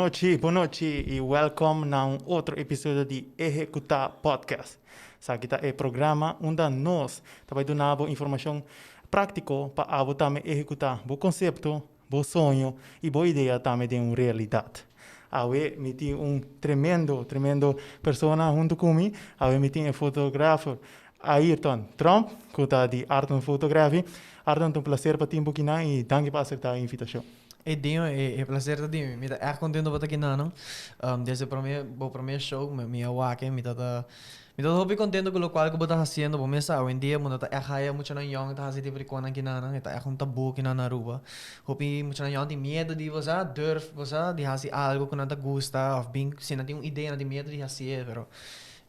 Nochi, bon nochi y welcome na un otro episodio di Ehecuta Podcast. Esaki ta e programa unda nos ta bay duna bo informacion practico pa abo tambe ehecuta bo concepto, bo soño y bo idea tambe den un realidad. Awe mi tin un tremendo, tremendo persona hunto cu mi. Awe mi tin e fotografer Ayrton Tromp, cu ta di Arton Photography. Arton, ta un placer pa tin bo kinan y danki pa acepta e invitacion. Ey Dino, e placer ta di mi. Mi ta erg contento pa ta kinan. Desde prome, bo prome show, mi a wak e, mi ta ta, mi ta hopi contento cu locual cu bo ta haciendo. Bo mes sa, awendia bo no ta erg haya muchanan yong ta haci tipo di conan kinan. E ta erg un taboe kinan na Aruba. Hopi muchanan yong tin miedo di, bo sa, durf, bo sa, di haci algo cu nan ta gusta of bin, si nan tin un idea nan tin miedo di haci'e, pero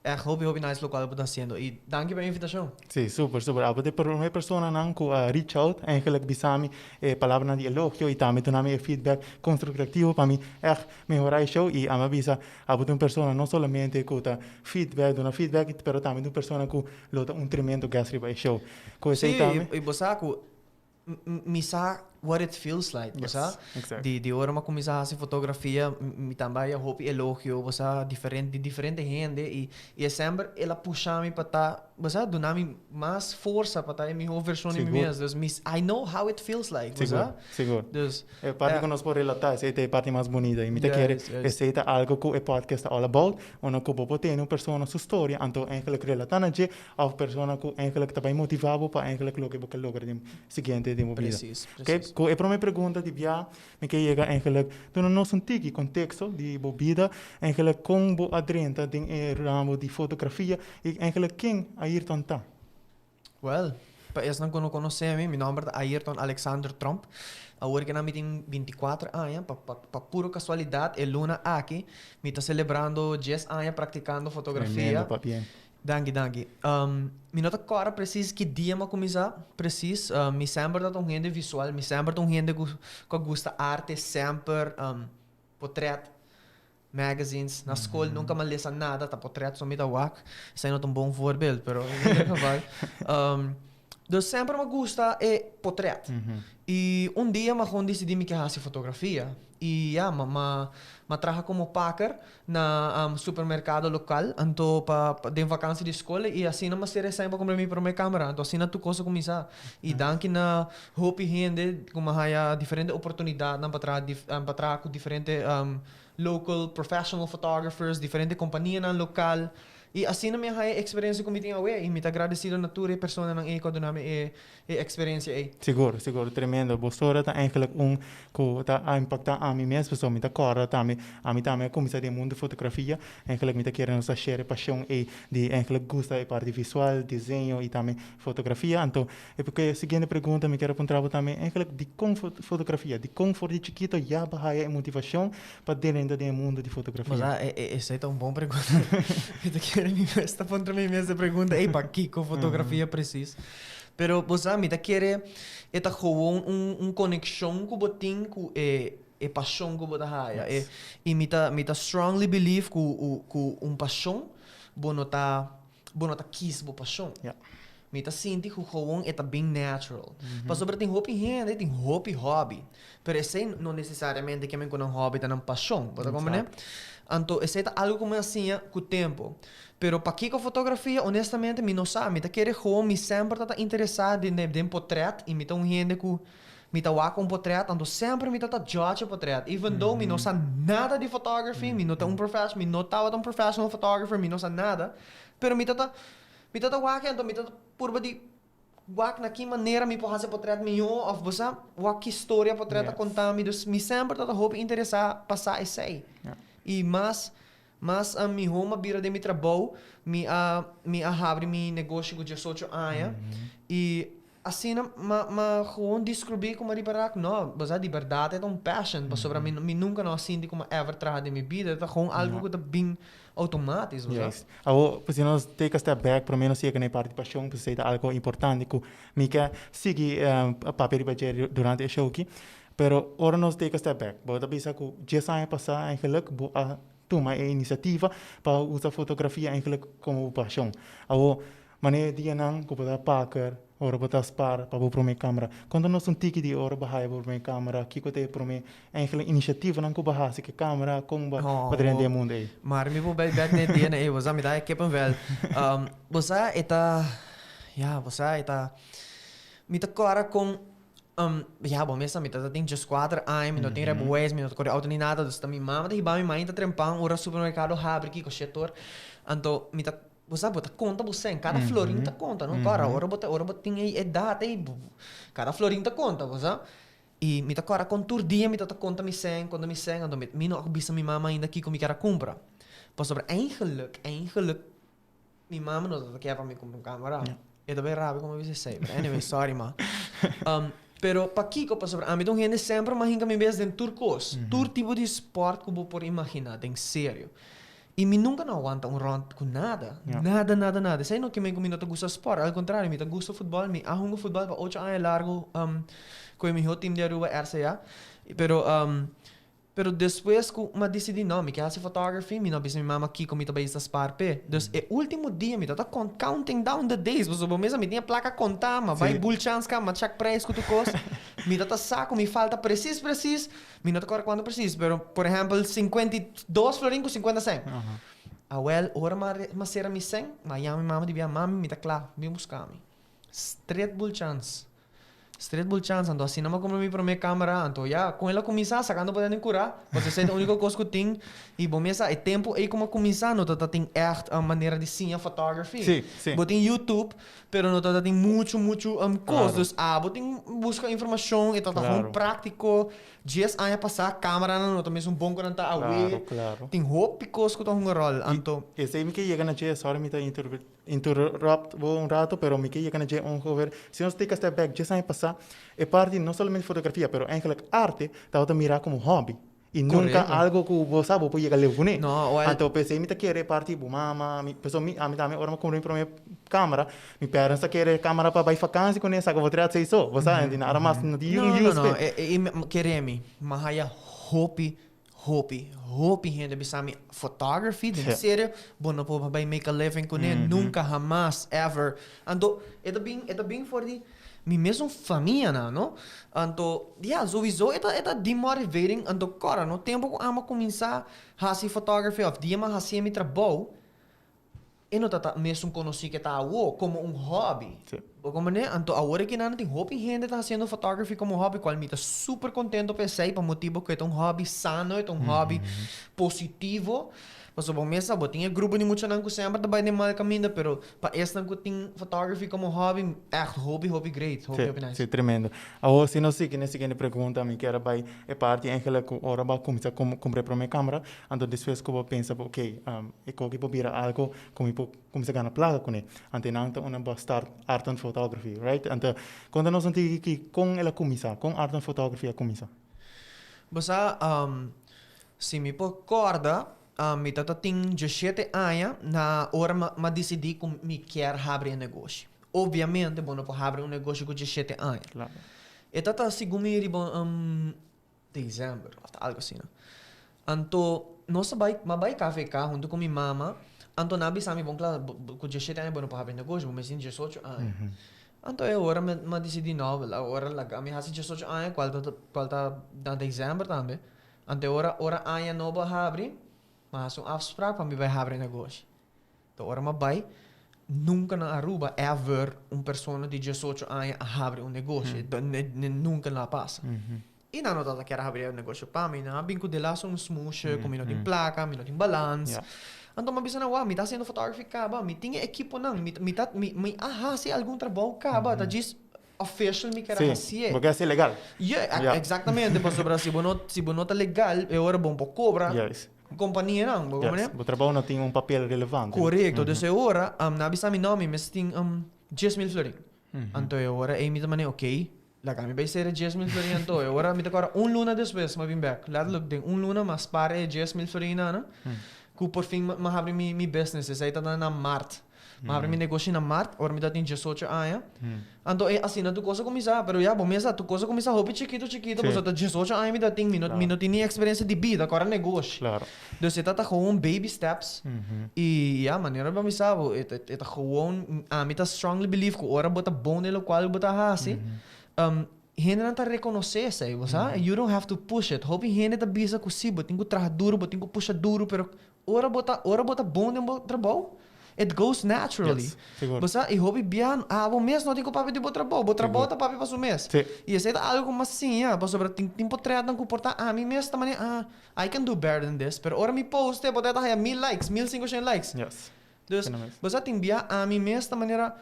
Echt hopi hopi nice locual bo ta haciendo y danki pa e invitacion. Sí, super, super. Abo ta e prome personanan cu a reach out, eigenlijk bisa mi e palabranan di elogio y tambe duna mi e feedback constructivo pa mi echt mehora e show y ami a bisa abo ta un persona no solamente cu ta feedback, duna feedback, pero tambe ta un persona cu lo ta un tremendo guest riba e show. Cu esey tambe. Sí, y bo sa cu Mi sa what it feels like, bo sa? Di di ora mi a cuminsa haci fotografia, mi tambe haya hopi elogio, bo sa, diferente, di diferente hende y y e semper el a pusha mi pa ta, bo sa, duna mi mas forsa pa ta e miho version di mi mes. Dus mi, I know how it feels like, bo sa? Sigur, sigur. Dus, E parti cu nos por relata, esey ta e parti mas bunita y mi ta kere esey ta algo cu e podcast ta all about, unda cu bo por tene un persona su storia, anto eigenlijk relata na dje Of persona ku eigenlijk ta bai motivá bo pa eigenlijk loke bo ke logra den siguiente den bo bida. Precies, precies. Oké, ku e promé pregunta di bia mi ke yega eigenlijk duna nos un tiki konteksto di bo bida, eigenlijk kon bo a drenta den e ramo di fotografia i eigenlijk ken Ayrton ta? Wèl, pa esnan ku no konosé mi, mi nòmber ta Ayrton Alexander Tromp. Awor ke nan mi tin 24 aña, pa pa pa puro kasualidat e luna aki mi ta selebrando dies aña praktikando fotografia. Tremendo pabien. Danki, danki. Mi no ta kòrda presis ki dia mi a kuminsá, presis. Mi semper ta un hende visual, mi semper ta un hende ku ku a gusta arte semper, potrèt, magazines. Na skol nunka mi a lesa nada, ta potrèt so mi ta wak. Esei no ta un bon voorbeeld, pero in ieder geval. Dus semper mi a gusta e potrèt. I un dia mi a gewoon disidí mi ke hasi fotografia. I ya, mi a mi a traha komo paker na supermercado local, anto pa den vakantie di skol i asina mi a sera esei pa kumpra mi prome camera, anto asina tur kos a kuminsá. I danki na hopi hende ku mi a haya diferente oportunidatnan pa traha pa traha ku diferente local professional photographers, diferente kompanianan lokal. I asina mi a haya e eksperensia ku mi tin awe i mi ta agradesido na tur e personanan ei ku a duna mi e e experiencia ei. Sigur, sigur, tremendo. Bo storia ta eigenlijk un ku ta a impacta ami mes, pasobra mi ta kòrda tambe, ami tambe a kuminsá den mundu fotografia, eigenlijk mi ta kere nos a share e pashon ei di eigenlijk gusta e parti visual, diseño i tambe fotografia. Anto, e por siguiente pregunta mi kier a puntra bo tambe, eigenlijk dikon fotografia? Dikon for di chikito ya bo haya e motivashon pa drenta den e mundu di fotografia? Bo sa, esei ta un bon pregunta. Mi ta kere mi mes ta puntra mi mes e pregunta ei, pakiko fotografia presis? Pero bo sa, mi ta kere e ta gewoon un un konekshon ku bo tin ku e e pashon ku bo ta haya. E i mi ta mi ta strongly believe ku u ku un pashon bo no ta bo no ta kies bo pashon. Mi ta sinti ku gewoon e ta bin natural. Pasobra tin hopi hende tin hopi hobby, pero esei no nesesariamente ke men ku nan hobby ta nan pashon. Bo ta komprende? Anto esei ta algu ku mi a siña ku tempu. Pero pakiko fotografia? Honestamente mi no sa. Mi ta kere gewoon mi semper ta ta interesa den den potret y mi ta un hende cu mi ta wak un potret anto semper mi ta ta judge e potret even though mi no sa nada di photography mi no ta un profes mi no tabata un professional photographer mi no sa nada pero mi ta ta mi ta ta wak e anto mi ta ta purba di wak na ki manera mi por hasi e potret mihó of bo sa wak ki storia e potret ta konta mi dus mi semper ta ta hopi interesa pa sa esei y mas Mas a mihó m'a bira den mi trabou, mi a mi a habri mi negoshi ku diesocho aña i asina m'a m'a gewoon deskrubí ku m'a ripará ku no, bo sa di bèrdat e ta un passion pasobra mi mi nunka no a sinti ku m'a ever traha den mi bida, e ta gewoon algu ku ta bin outomátis, bo sa. Juist. Awor, pues si nos take a step back, promé nos yega na e parti pashon, pues esei ta algu importante ku mi ke sigui papia riba dje durante e show aki. Pero ora nos take a step back, bo ta bisa ku dies aña pasá eigenlijk bo a tuma e inisiativa pa usa fotografia eigenlijk komo bo pashon. Awor, Manera e dianan ku bo ta paker ora bo ta spar pa bo promé kamera. Konta nos un tiki di ora bo haya bo promé kamera, kiko ta e promé eigenlijk inisiativanan ku bo hasi ku e kamera, kon bo a drenta e mundu ei. Maar mi por bai bek na e dianan ei, bo sa mi ta haya kippenvel. Bo sa e ta, ya, bo sa e ta, mi ta kòrda kon, ya bo mes sa mi ta tin dieskuater aña, mi no tin rijbewijs, mi no ta kore outo ni nada, dus ta mi mama ta hiba mi mainta trempan ora supermerkado habri kiko shetor, anto mi ta Bo sa bo ta konta bo sèn, kada florin ta konta, no? Kòrda, ora bo ta ora bo tin e edat ei, kada florin ta konta, bo sa. I mi ta kòrda kon tur dia mi ta ta konta mi sèn, konta mi sèn, anto mi mi no a bisa mi mama ainda kiko mi kier a kumpra. Pasobra eigenlik, eigenlik mi mama no ta kier pa mi kumpra un kamera. E ta bai rabia ku mi bisa esei, pero anyway, sorry ma. Pero pakiko? Pasobra ami ta un hende semper a hinka mi bes den tur kos, tur tipo di spòrt ku bo por imaginá, den serio. I mi nunka no a wanta un rònt ku nada. Nada, nada, nada. Esei no ke men ku mi no ta gusta spòrt. Al kontrario, mi ta gusta futbòl. Mi a hunga futbòl pa ocho aña largu ku e mihó tim di Aruba, RCA. Pero, pero despues ku mi a disidí, no, mi ke hasi photography, mi no a bisa mi mama kiko mi ta bai esta spar p'e. Dus e último dia mi tabata kont counting down the days, pasobra bo mesa mi tin e plaka kontá, mi a bai Bulchanska, mi a chèk preis ku tur kos. Mi tabata sa ku mi falta presis presis. Mi no ta kòrda kuantu presis, pero por ehèmpel 52 florin ku 50 sèn. Awèl, ora m'a sera mi sèn, m'a yama mi mama di bia, Mami, mi ta kla, bin buska mi. Stret Bulchans. Stret Bulchans, anto asina m'a kumpra mi promé kamera, anto ya, kon el a kuminsá, sakando por den kurá, pasobra esei ta e úniko kos ku tin, i bo mes sa, e tempu ei ku m'a kuminsá no ta tin ègt manera di siña photography. Sí, sí. Bo tin YouTube, Pero no tabata tin muchu, muchu kos. Dus abo tin buska informashon, e tabata gewoon práktiko. Dies aña pasá kameranan no ta mesun bon ku nan ta awe. Tin hopi kos ku ta hunga ròl. Anto. Esei mi ke yega na dje, sorry mi ta interrupt bo un rato, pero mi ke yega na dje ongeveer, si nos take a step back, dies aña pasá e parti no solamente fotografia, pero eigenlijk arte tabata mirá komo hòbi. I nunka algo ku bo sa bo por yega leu kuné. No, well. Anto p'esei mi ta kere parti bo mama, mi, pasobra mi, ami tambe ora mi kumpra mi prome kamera, mi parents ta kere kamera pa bai fakansi kuné, saka bo tret sei so, bo sa, nada mas no tin No, use no, p'e. no, e, e, e, kere mi, mi a haya hopi, hopi, hopi hende bisa mi photography, den serio, bo no por bai make a living kuné, nunka, hamas, ever. Anto, e ta bin, e ta bin for di. Mi mesun famianan, no? Anto, ya, souiso e ta e ta demotivating, anto kòrda no tempu ku amo a kuminsá hasi photography òf dia mi a hasié mi trabou, e no ta ta mesun konosí ke ta awo komo un hòbi. Bo komprendé? Anto awor aki nan tin hopi hende ta hasiendo photography komo hòbi, kual mi ta super kontento pa esei pa motibu ku e ta un hòbi sano, e ta un hòbi positivo. Pasobra bo mes sa, bo tin e grupo di muchanan ku semper ta bai den mal kaminda, pero pa esnan ku tin photography komo hobby, ègt hopi hopi great, hopi hopi nice. Sí, tremendo. Awor si nos sigui na e siguiente pregunta, mi kier a bai e parti eigenlijk ku ora bo a kuminsá kumpra e promé kamera, anto despues ku bo a pensa bo oké, e koki por bira algo ku mi por kuminsá gana plaka kuné. Anto e nan ta unda bo a start Art and Photography, right? Anto konta nos un tiki kon el a kuminsá, kon Art and Photography a kuminsá? Bo sa, Si mi por kòrda, mi ta ta tin dieshete aña na ora m'a disidí ku mi kier habri e negoshi. Obviamente bo no por habri un negoshi ku dieshete aña. E ta ta segun mi riba desèmber òf ta algu asina. Anto nos a bai, m'a bai KVK huntu ku mi mama, anto nan a bisa mi bon kla ku dieshete aña bo no por habri negoshi, bo mester tin diesocho aña. Anto e ora m'a disidí no, ora laga mi hasi diesocho aña kual ta kual ta na desèmber tambe. Anto e ora, ora aña nobo a habri, m'a hasi un afsprak pa mi bai habri negoshi. Ta ora m'a bai, nunka na Aruba ever un persona di diesocho aña a habri un negoshi. Nunka no a pasa. I nan no tabata kier a habri e negoshi pa mi. Nan a bin ku delas un smoesje ku mi no tin plaka, mi no tin balans. Anto m'a bisa nan, wou, mi ta hasiendo photography kaba, mi tin e ekiponan, mi mi ta mi mi a hasi algun trabou kaba, ta djis official mi kier a Sí, hasié. bo kier hasié legal. Yeah, Ja. exactamente, pasobra si bo no, si bo no ta legal, e ora bo no por cobra Juist. companianan, bo Juist. comprende? Bo trabou no tin un papel relevante. Correcto, dus e ora, nan a bisa mi, no, mi mester tin 10.000 florin. Anto e ora ei mi ta mane, ok, laga mi bai sera 10.000 florin anto. E ora mi ta cora un luna despues mi a bin bek, letterlijk den un luna mi a spara e 10.000 florin nan, cu por fin mi a habri mi business, esei ta na maart. Mi a habri mi negoshi na mart, ora mi tatin 18 aña. Anto e asina tur kos a kuminsá, pero ya bo mes sa tur kos a kuminsá hopi chikito chikito, pasobra ta 18 aña mi tatin, mi no mi no tin ni eksperensia di bida, kòrda negoshi. Dus e ta ta gewoon baby steps i ya manera bo a bisa bo e ta e ta gewoon ami ta strongly believe ku ora bo ta bon den lokual bo ta hasi hendenan ta rekonosé esei bo sa, you don't have to push it. Hopi hende ta bisa ku si bo tin ku traha duru bo tin ku pusha duru pero ora bo ta ora bo ta bon den bo trabou it goes naturally. Yes, sigur. Bo sa i hopi bia abo mes no tin ku papia di bo trabou, bo trabou ta papia pa su mes. Si. I esei ta algu ku mas siña pasobra tin tin potretnan ku por ta ami mes ta manera ah I can do better than this, pero ora mi post e bo ta haya 1000 likes, 1500 likes. Yes. Dus, bo sa tin bia ami mes ta manera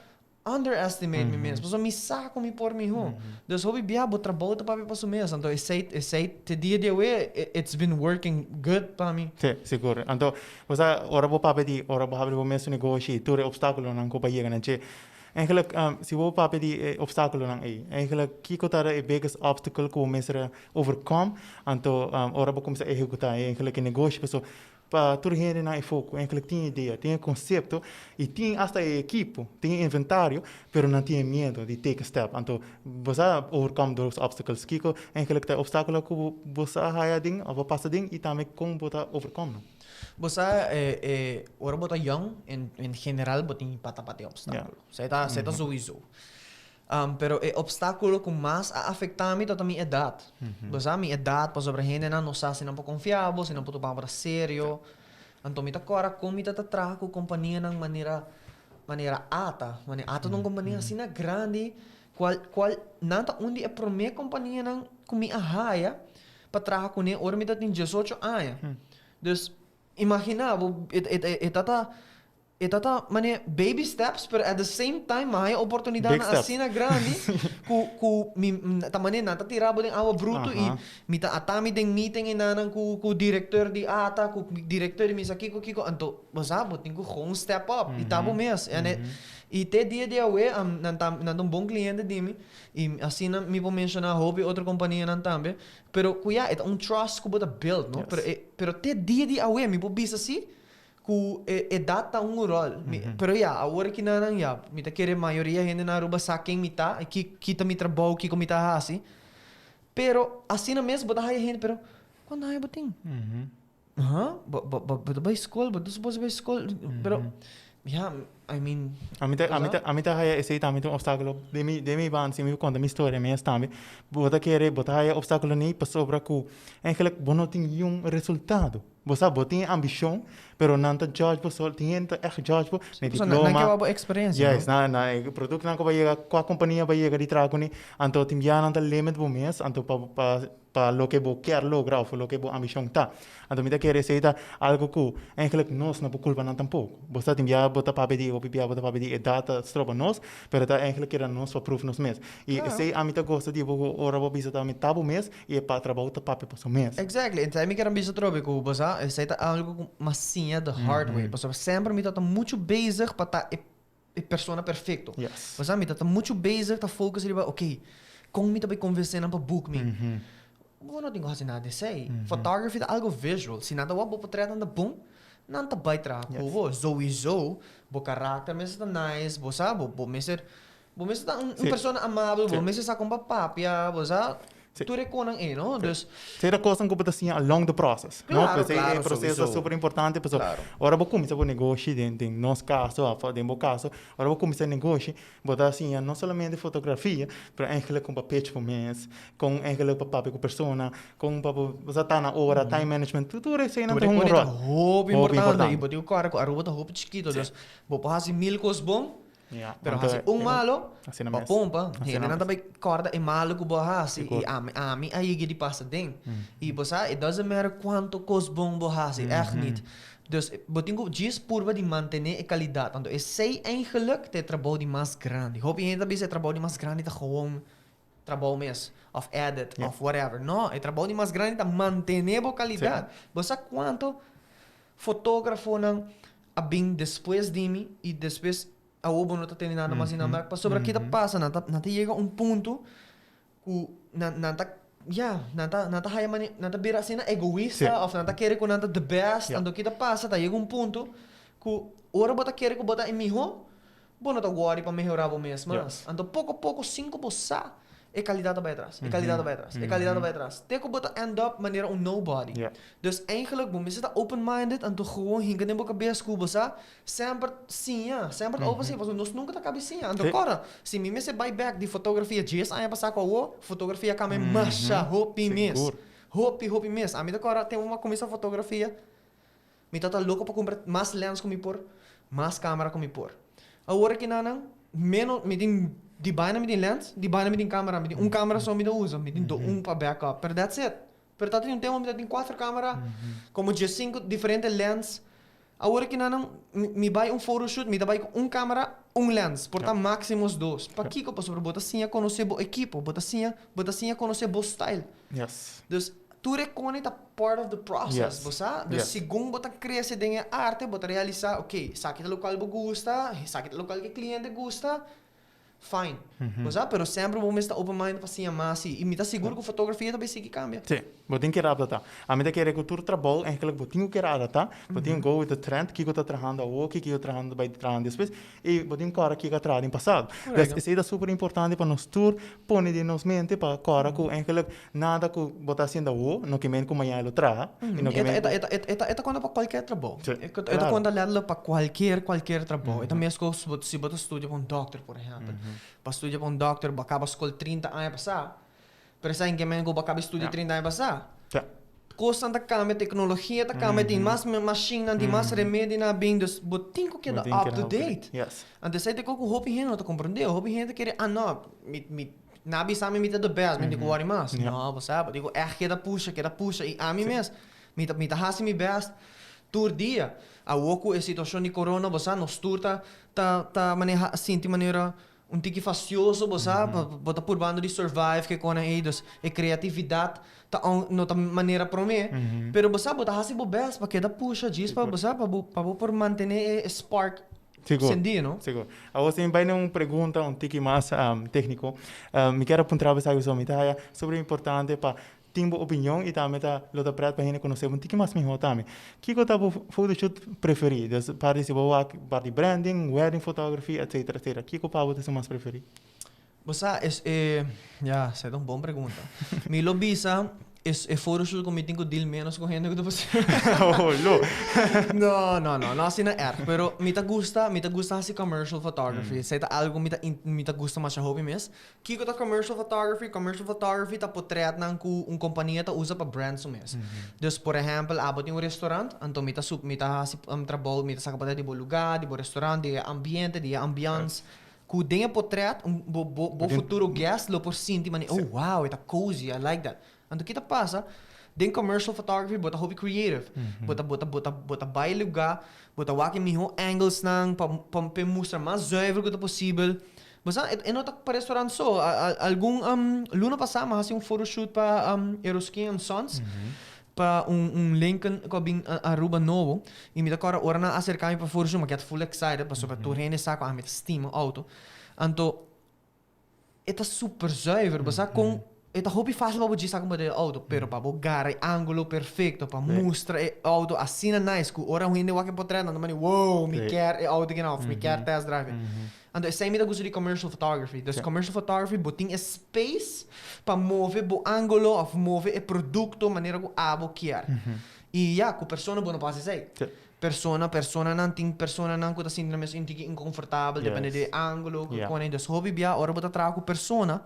underestimate mi mes, pasobra mi sa ku mi por mihó. Dus hopi bia bo trabou ta papia pa su mes, anto esei esei te dia di awe it's been working good pa mi. Si, sigur. Anto, bo sa ora bo papia di ora bo habri bo mes negoshi, tur e opstakulonan ku bo a yega na dje, Eigenlijk, si bo papia di e obstáculonan ei, eigenlijk kiko ta e biggest obstacle ku bo mester a overcome anto ora bo kuminsá ehekutá eigenlijk e negoshi? Pasobra pa tur hendenan e foko eigenlijk tin idea, tin e konsepto i tin asta e ekipo, tin e inventario, pero nan tin e miedo di take a step. Anto bo sa overcome those obstacles. Kiko eigenlijk ta e obstáculo ku bo sa haya aden òf bo pasa aden i tambe kon bo ta overcome nan? Bo sa e e ora bo ta yong en en general bo tin pata pata e obstáculo. Esei ta esei ta souiso. Pero e obstáculo ku mas a afektá mi tabata mi edat. Bo sa mi edat pasobra hendenan no sa si nan por konfia bo, si nan por tuma bo ta serio. Anto mi ta kòrda kon mi ta ta traha ku kompanianan manera manera ata. Manera ata ta un kompania asina grandi kual kual nan ta un di e promé kompanianan ku mi a haya pa traha kuné ora mi ta tin 18 aña. Dus, imaginá bo, e e e ta ta e ta ta manera baby steps pero at the same time mi a haña oportunidatnan asina grandi ku ku mi ta manera nan ta tira bo den awa brutu i mi ta ata mi den meeting enanan ku ku directeur di ata ku directeur di misa kiko kiko anto bo sa bo tin ku gewoon step up i ta bo mes en e i te dia di awe nan ta nan ta un bon cliente di mi i asina mi por menshoná hopi otro kompanianan tambe Pero ku ya e ta un trust ku bo ta build no, pero e pero te dia di awe mi por bisa si ku e edat ta un rol. Mi pero ya awor aki nan ya mi ta kere mayoria hende na Aruba sa ken mi ta i ki ki ta mi trabou kiko mi ta hasi. Pero asina mes bo ta haya hende pero kuantu aña bo tin? Aha, bo bo bo bo ta bai skol, bo ta supos bai skol, pero ya, I mean. Ami ta, ami ta, ami ta haya esei tambe ta un obstáculo den mi, den mi banda, si mi konta mi historia mes tambe, bo ta kere, bo ta haya obstáculo nei pasobra ku eigenlijk bo no tin niun resultado. Bo sa, bo tin e ambishon, pero nan ta judge bo sol, tin hende ta ègt judge bo, mi Pasobra nan, nan diploma. ke wak bo eksperensia, no? Juist, nan, nan, e produktonan ku bo a yega, kua kompania bo a yega di traha kuné, anto tin bia nan ta limit bo mes, anto pa, pa. Pa loke bo kier logra of loke bo ambishon ta. Anto mi ta kere esei ta algo ku eigenlijk nos no por kulpa nan tampoko. Bo sa tin bia bo ta papia di hopi bia bo ta papia di edat ta stroba nos, pero ta eigenlijk keda nos pa pruf nos mes. I esei ami ta gosta di bo ku ora bo bisa ta mi ta bo mes i e pa trabou ta papia pa su mes. Exactly, en mi kier a bisa atrobe ku bo sa esei ta algo ku mi a siña the hard way, pasobra semper mi tabata muchu bezig pa ta e e persona perfecto. Yes. Pasobra mi ta ta mucho bezig ta focus riba, ok, con mi ta bay convence nan pa book mi? Bo no tin cu haci nada di esey. Photography ta algo visual. Si nan ta wak bo potretnan ta bon, nan ta bay traha cu bo. Sowieso, bo karakter mester ta nice, bo sa, bo bo mester bo mester ta un persona amabel, bo mester sa con pa papia, bo sa. Tur e konan ei, no? Dus. Esei ta kosnan ku bo ta siña along the process, no? Claro, P'esei claro, e proseso ta sowieso. super importante pasobra Claro. ora bo kuminsá bo negoshi den den nos kaso òf den bo kaso, ora bo kuminsá negoshi bo ta siña no solamente fotografia, pero eigenlijk kon pa pitch bo mes, kon eigenlijk pa papia ku persona, kon pa bo bo sa ta na ora, time management, tur tur eseinan Tur ta e hunga un konan ròl. ta hopi Hopi importante. importante. I bo tin ku kòrda ku Aruba ta hopi chikito, dus bo por hasi mil kos bon, Ja, Pero anto hasi un e- malo, asina bo mes. pompa. Asina Hendenan mes. ta bay corda e malo cu bo a hasi. Sigur. Y ami, ami a yega di pasa den. Y bo sa, it doesn't matter cuanto cos bon bo hasi, echt niet. Dus bo tin cu djis purba di mantene e calidad. Anto esey eigenlijk ta e trabou di mas grandi. Hopi hende ta bisa e trabou di mas grandi ta gewoon trabou mes, of edit, of whatever. No, e trabou di mas grandi ta mantene bo calidad. Bo sa cuanto fotografonan a bin despues di mi y despues awo bo no ta tende nada mas di nan bek pasobra ki ta pasa nan ta nan ta yega un punto ku nan nan ta ya nan ta nan ta haya mane nan ta bira asina egoista of nan ta kere ku nan ta the best anto ki ta pasa ta yega un punto. Ku ora bo ta kere ku bo ta e mihó, bo no ta wòri pa mehorá bo mes mas. Anto poko poko sin ku bo sa, e kalidat ta bai atras, e kalidat ta bai atras, e kalidat ta bai atras, te ku bo ta end up manera un nobody. Dus eigenlijk bo mester ta open minded anto gewoon hinka den bo kabes ku bo sa semper siña, semper ta open siña pasobra nos nunka ta kabi siña. Anto kòrda, si mi mester bai bèk di fotografia dies aña pasá ku awor, fotografia a kambia masha hopi mes. Hopi hopi mes. Ami ta kòrda tempu mi a kuminsá fotografia, Mi ta ta loko pa kumpra mas lens ku mi por, mas kamera ku mi por. Awor aki nan, meno, mi tin di baina mi tin lens, di baina mi tin kamera, mi tin un kamera so mi ta usa, mi tin do un pa backup, pero that's it. Pero ta tin un tempu mi ta tin kuater kamera, komo diesinku diferente lens. Awor aki nan, mi bai un photoshoot, mi ta bai ku un kamera, un lens, por ta maximos dos. Pakiko? Pasobra bo ta siña konosé bo ekipo, bo ta siña, bo ta siña konosé bo style. Dus Tur e kone ta part of the process, bo sa? Dus segun bo ta krese den e arte, bo ta realisá, ok, esaki ta lokual bo gusta, esaki ta lokual ku e kliente gusta, fine. Bo sa? Pero semper bo mester ta open mind pa siña mas i mi ta sigur ku fotografia ta bay sigui kambia. Sí, bo tin kere adaptá. Ami ta kere ku tur trabou eigenlijk bo tin ku kere adaptá, bo tin ku go with the trend, kiko ta trahando awor, kiko ta trahando bay trahando despues, i bo tin ku kòrda kiko a traha den pasado. Dus esei ta super importante pa nos tur pone den nos mente pa kòrda ku eigenlijk nada ku bo ta hasiendo awor no ke men ku mañana lo traha i no ke men ku. E ta konta pa kualkier trabou. E ta konta letterlijk pa kualkier kualkier trabou. E ta meskos si bo ta studia pa un dòkter por ehèmpel. Pa studia pa un dòkter bo a kaba skol 30 aña pasá. Pero esaki ke men ku bo a kaba studia 30 aña pasá. Kosnan ta kambia, teknologia ta kambia, tin mas mashinnan, tin mas remedinan a bin, dus bo tin ku keda up to date. Anto esei ta kos ku hopi hende no ta komprendé. Hopi hende ta kere, ah no, mi mi nan a bisa mi mi ta the best, mi no tin ku wòri mas. No, bo sa, bo tin ku ègt keda pusha, keda pusha. I ami mes, mi ta mi ta hasi mi best tur dia. Awor ku e situashon di corona, bo sa, nos tur ta ta ta maneha sinti manera Un tiki fastioso bo sa, bo ta purbando di survive ke konan ei, dus e kreatividat ta on no ta manera promé, pero bo sa bo ta hasi bo best pa keda pusha djis pa bo sa pa bo pa bo por mantené e spark sendí, no? Sigur. Awor si mi bai na un pregunta un tiki mas tékniko, mi kier a puntra bo esaki pasobra mi ta haya super importante pa Tin bo opinion y tambe ta lo ta pret pa hende conoce bo un tiki mas miho tambe. Kico ta bo photoshoot preferi? Dus parti si bo wak parti branding, wedding photography, etcetera, etcetera. Kico pa bo ta esun mas preferi? Bo sa es e, ya, esei ta un bon pregunta. Mi lo bisa es e photoshoot cu mi tin cu deal menos cu hende cu ta posibel. Oh, lo. No, no, no, no asina erg. Pero mi ta gusta, mi ta gusta haci commercial photography. Esei ta algo cu mi ta mi ta gusta masha hopi mes. Kiko ta commercial photography? Commercial photography ta potretnan ku un kompania ta usa pa brand su mes. Dus por ehèmpel abo tin un restaurant, anto mi ta sup mi ta hasi trabou, mi ta saka potret di bo lugá, di bo restaurant, di e ambiente, di e ambiance, ku den e potret un bo bo bo futuro guest lo por sinti manera, oh wow, e ta cozy, I like that. Anto ki ta pasa? Den commercial photography bo ta hopi creative. Bo ta bo ta bo ta bo ta bai lugá, bo ta wak e mihó anglesnan pa pa pa e mustra mas zuiver ku ta posibel. Bo sa, e no ta pa restaurant so. Algun luna pasá mi a hasi un photoshoot pa Eroskin and Sons, pa un un Lincoln ku a bin Aruba nobo. I mi ta kòrda ora nan a aserká mi pa photoshoot, mi a get full excited pasobra tur hende sa ku ami ta stima outo. Anto e ta super zuiver, bo sa kon e ta hopi fácil pa bo djis sa kon bo ta e outo, pero pa bo gara e ángulo perfecto pa mustra e outo asina nice ku ora un hende wak e potret nan ta manda wow mi kier e outo kinan òf mi kier test drive e. Anto esei mi ta gusta di commercial photography. Dus commercial photography bo tin e space pa move bo ángulo òf move e produkto manera ku abo kier. I ya, ku persona bo no por hasi esei. Persona, personanan tin personanan ku ta sinti nan mes un tiki inkonfortabel depende di e ángulo ku pone. Dus hopi bia ora bo ta traha ku persona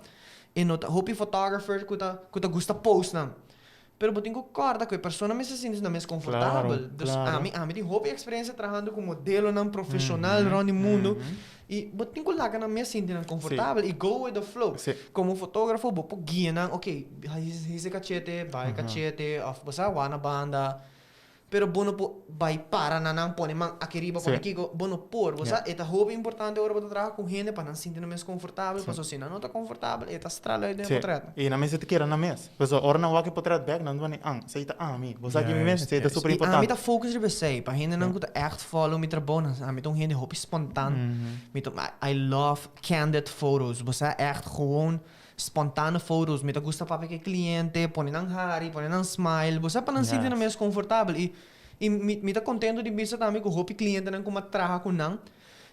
e no ta hopi photographer ku ta ku ta gusta post nan. Pero bo tin ku kòrda ku e persona mester sinti nan mes konfortabel. Dus ami ami tin hopi eksperensia trahando ku modelonan profeshonal rònt di mundu i bo tin ku laga nan mes sinti nan konfortabel i go with the flow. Komo fotógrafo bo por guia nan, ok, hisa e kachete, baha e kachete òf bo sa wak na banda. Pero bo no por bai para na nan pone man aki riba pone kiko, bo no por. Bo sa e ta hopi importante ora bo ta traha ku hende pa nan sinti nan mes konfortabel, pasobra si nan no ta konfortabel e ta strala den e potret. I nan mester ta kere nan mes. Pasobra ora nan wak e potret bek nan ta pone an, esei ta ami. Bo sa ki mi mes, esei ta super importante. I ami ta focus riba esei, pa hendenan ku ta ègt follow mi trabou, nan sa ami ta un hende hopi spontan. Mi ta, I love candid photos. Bo sa ègt gewoon Spontane foto's, mi ta gusta papia ku e kliente, pone nan hari, pone nan smile, bo sa pa nan sinti nan mes konfortabel i I mi mi ta contento di bisa tambe cu hopi clientenan cu mi a traha cu nan,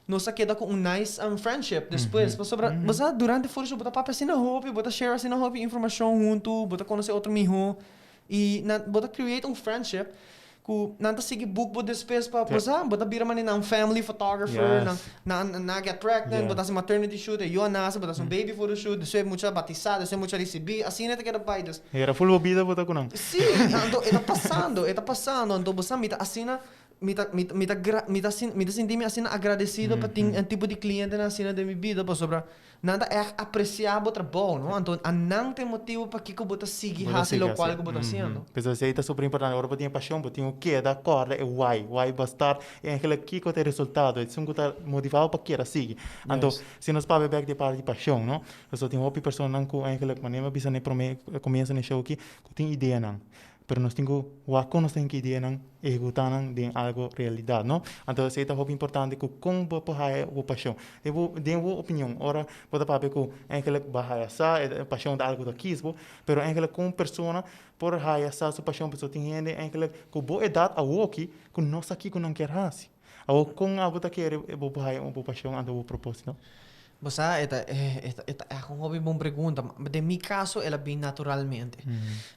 nos a keda cu un nice friendship despues. Pasobra bo sa durante photoshoot bo ta papia asina hopi, bo ta share asina hopi informacion hunto, bo ta conoce otro miho. I nan bo ta create un friendship cu nan ta sigui book bo despues pa bo sa bo ta bira manera nan family photographer, nan nan nan a get pregnant, bo ta haci maternity shoot, e yu a nace bo ta haci un baby photoshoot, despues mucha a batisa, despues mucha a ricibi, asina e ta keda bay dus. Era full bo bida bo ta cu nan. Si, anto e ta pasando, e ta pasando, anto bo sa mi ta asina mi ta mi ta mi ta gra mi ta mi ta sinti mi asina agradecido pa tin e tipo di clientenan asina den mi bida pasobra Nan ta ègt apresiá bo trabou, no? Anto a nan ta e motibu pakiko bo ta sigui hasi lokual ku bo ta hasiendo. P'esei esei ta super importante. Ora bo tin e pashon, bo tin ku keda kòrda e why. Why bo a start i eigenlijk kiko ta e resultado. Esun ku ta motivá bo pa keda sigui. Anto, si nos papia bèk di e parti di pashon, no? Pasobra tin hopi personanan ku eigenlijk, manera mi a bisa na e promé komienso di e show aki, ku tin ideanan. Pero nos tin ku wak kon nos ta hinka ideanan, ehekutá nan den algu realidat, no? Anto esei ta hopi importante ku kon bo por haya bo pashon. Den bo den bo opinion, ora bo ta papia ku eigenlijk bo a haya sa, e pashon ta algu ku ta kis bo, pero eigenlijk kon un persona por haya sa su pashon pasobra tin hende eigenlijk ku bo edat awoki ku no sa kiko nan kier hasi. Awor kon abo ta kere bo por haya bo pashon anto bo propósito? Bo sa, e ta, e ta, e ta ègt un hopi bon pregunta. Ma den mi kaso el a bin naturalmente.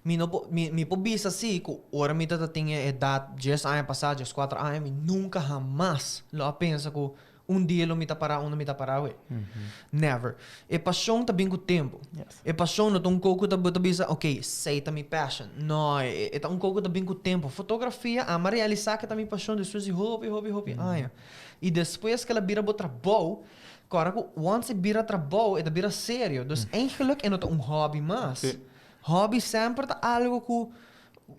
Mi no por, mi, mi por bisa sí ku ora mi tabata tin e edat dies aña pasá, dieskuater aña, mi nunka hamas lo a pensa ku un dia lo mi ta pará unda mi ta pará awe. Never. E pashon ta bin ku tempu. E pashon no ta un kos ku ta bo ta bisa, ok, esei ta mi passion. No, e ta un kos ku ta bin ku tempu. Fotografia, ami a realisá ku e ta mi pashon despues di hopi, hopi, hopi aña. I despues ku el a bira bo trabou, Kòrda ku once e bira trabou e ta bira serio. Dus eigenlijk e no ta un hobby mas. Hobby semper ta algo ku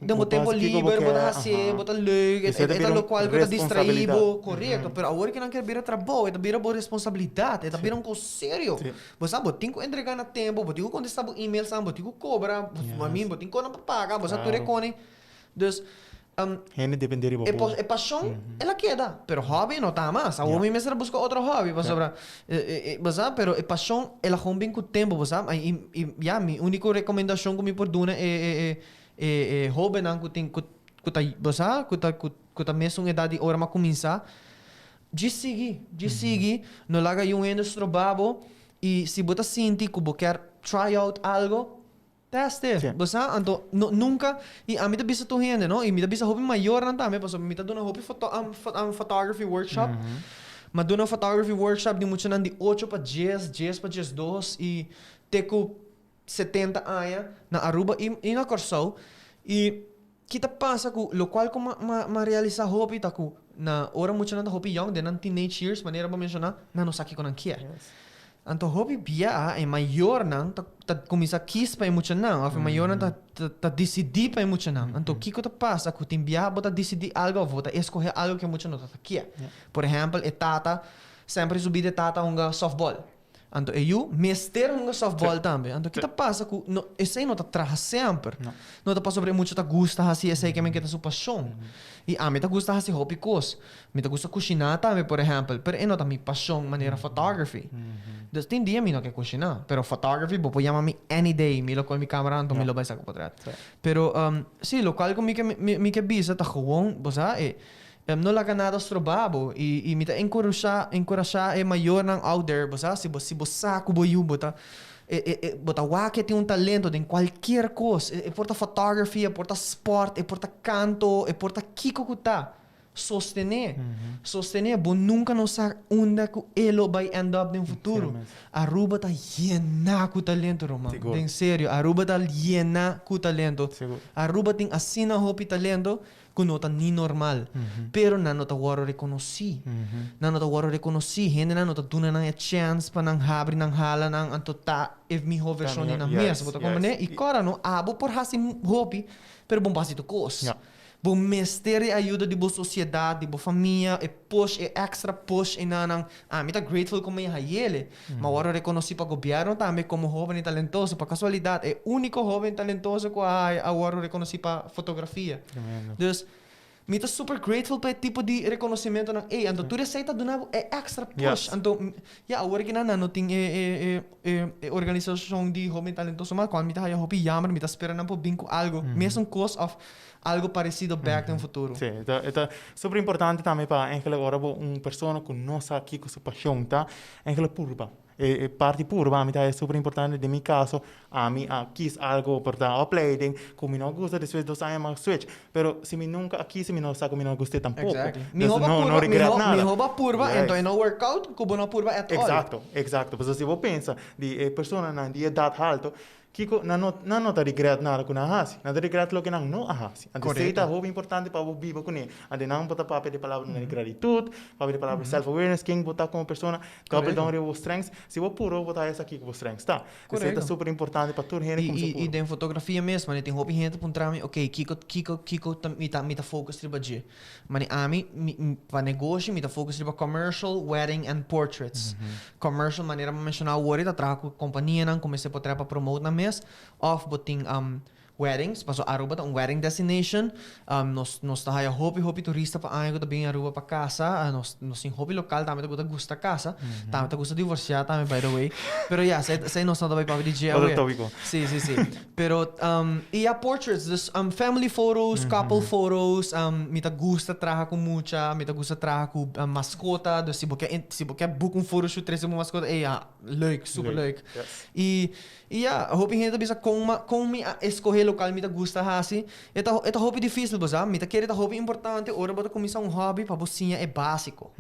den bo tempo liber bo ta hasié, bo ta leuk, e ta lokual ku ta distraí bo. Korekto. Pero awor ku nan kier bira trabou e ta bira bo responsabilidat, e ta bira un kos serio. Bo sa bo tin ku entregá na tempu, bo tin ku kontestá bo emailsnan, bo tin ku kobra, I mean bo tin konan pa paga, bo sa tur e koni. Dus, Hende depende riba bo. E pasion, el a keda. Pero hobby no ta mas. Awor mi mester a buska otro hobby pasobra, bo sa, pero e pasion el a gewoon bin ku tempu, bo sa. I ya, mi uniko rekomendashon ku mi por duna e e hobennan ku tin ku ta, bo sa, ku ta ku ta mesun edat di ora mi a kuminsá, djis sigui, djis sigui, no laga yun hende stroba bo i si bo ta sinti ku bo kier try out algo, Test e. Sí. Bo sa? Anto, no, nunca, y ami ta bisa tur hende, no? Y mi ta bisa hopi mayornan tambe, pasobra mi ta duna hopi foto, photography workshop. Mi a duna photography workshop di muchanan di ocho pa dies, dies pa diesdos y te cu 70 aña na Aruba y, y na Kòrsou. Y ki ta pasa cu locual cu m'a, m'a, m'a realisa hopi ta cu na ora muchanan ta hopi yong, den nan teenage years, manera bo menciona, nan no sa kico nan kier. Anto hopi bia e mayornan ta ta kuminsá kis pa e muchanan òf e mayornan ta ta disidí pa e muchanan. Anto kiko ta pasa ku tin bia bo ta disidí algu òf bo ta eskohé algu ku e mucha no ta ta kier. Por ehèmpel e tata semper su bida e tata hunga sòftbòl. Anto e yu mester hunga sòftbòl tambe. Anto ki ta pasa ku no esei no ta traha semper. No ta pasobra e mucha ta gusta hasi esei ke men ke ta su pashon. I ami ta gusta hasi hopi kos. Mi ta gusta kushiná tambe, por ehèmpel, pero e no ta mi pashon manera photography. Dus tin dia mi no ke kushiná, pero photography bo por yama mi any day, mi lo kohe mi kamera anto mi lo bai saka potrèt. Pero si, lokual ku mi ke mi ke bisa ta gewoon, bo sa, e no laga nada stroba bo i mi ta enkurashá enkurashá e mayornan out there, bo sa, si bo si bo sa ku bo yu bo ta e e e bo ta wak e tin un talento den kualkier kos, e por ta photography, e por ta spòrt, e por ta kanto, e por ta kiko ku ta. Sostené. Sostené. Bo nunka no sa unda ku e lo bai end up den futuro. Aruba ta yená ku talento, ruman. Den serio, Aruba ta yená ku talento. Aruba tin asina hopi talento ku no ta ni normal. Pero nan no ta wòrdu rekonosí. Nan no ta wòrdu rekonosí. Hendenan no ta duna nan e chèns pa nan habri nan halanan anto ta e mihó vershon di nan mes. Bo ta komprendé? I kòrda no, abo por hasi hopi, pero bo no por hasi tur kos. Bo mester e ayuda di bo sosiedat, di bo famia, e push, e extra push enanan. Ami ta grateful ku mi a hayele. Mi a wòrdu rekonosí pa gobièrnu tambe komo hóben i talentoso. Pa kasualidat, e úniko hóben talentoso ku a haya a wòrdu rekonosí pa fotografia. Tremendo. Dus. Mi ta super grateful pa e tipo di reconocimentonan ey. Anto tur esey ta duna bo e extra push. Anto, ya, awor aki nan nan no tin e e e e e organisacion di hoben talentoso mas, cual mi ta haya hopi jammer, mi ta spera nan por bin cu algo, mesun cos of algo parecido bek den futuro. Sí, e ta e ta super importante tambe pa eigenlijk ora bo un persona cu no sa kico su pasion ta, eigenlijk purba. E parti purba ami ta haya super importante, den mi caso ami a kies algo por ta opleiding cu mi no gusta, despues 2 aña mi a switch, pero si mi nunca a kies mi no sa cu mi no gust'e tampoco. Mi Dus hoba no no purba, mi regret ho, mi nada. hoba purba enton e Juist. no work out cu bo no purba at all. Exacto, exacto. Pasobra si bo pensa di e personanan di edad halto, Kiko? Nan no, nan no ta regret nada ku nan a hasi. Nan ta regret loke nan no a hasi. Anto esei ta hopi importante pa bo biba kuné. Anto nan bo ta papia di palabranan di gratitut, papia di palabra di self awareness, ken bo ta komo persona, double down riba bo strengths. Si bo puru bo ta haya sa kiko bo strengths ta. Esei ta super importante pa tur hende kumsa I puru. den fotografia mes, mane tin hopi hende ta puntra mi, ok, kiko, kiko, kiko ta mi ta mi ta focus riba dje? Mane ami, mi, pa negoshi mi ta focus riba commercial, wedding and portraits. Commercial manera bo menciona awor ta traha cu companianan cu mester por traha pa promote nan mes of bo tin weddings pasobra Aruba ta un wedding destination. Nos nos ta haya hopi hopi turista pa aña cu ta bin Aruba pa casa. Nos nos tin hopi local tambe cu ta gusta casa tambe ta gusta divorcia tambe by the way. Pero ya esey nos no ta bay papia di dje Otro awe. topico. Si si si. Pero y ya portraits dus family photos, couple photos, mi ta gusta traha cu mucha, mi ta gusta traha cu mascota, dus si bo ke si bo ke book un photoshoot trece bo mascota ey ya leuk, super leuk. Y y ya hopi hende ta bisa con ma con mi a escoge local mi ta gusta haci, e ta e ta hopi dificil bo sa, mi ta kere ta hopi importante ora bo ta cuminsa un hobby pa bo siña e basico.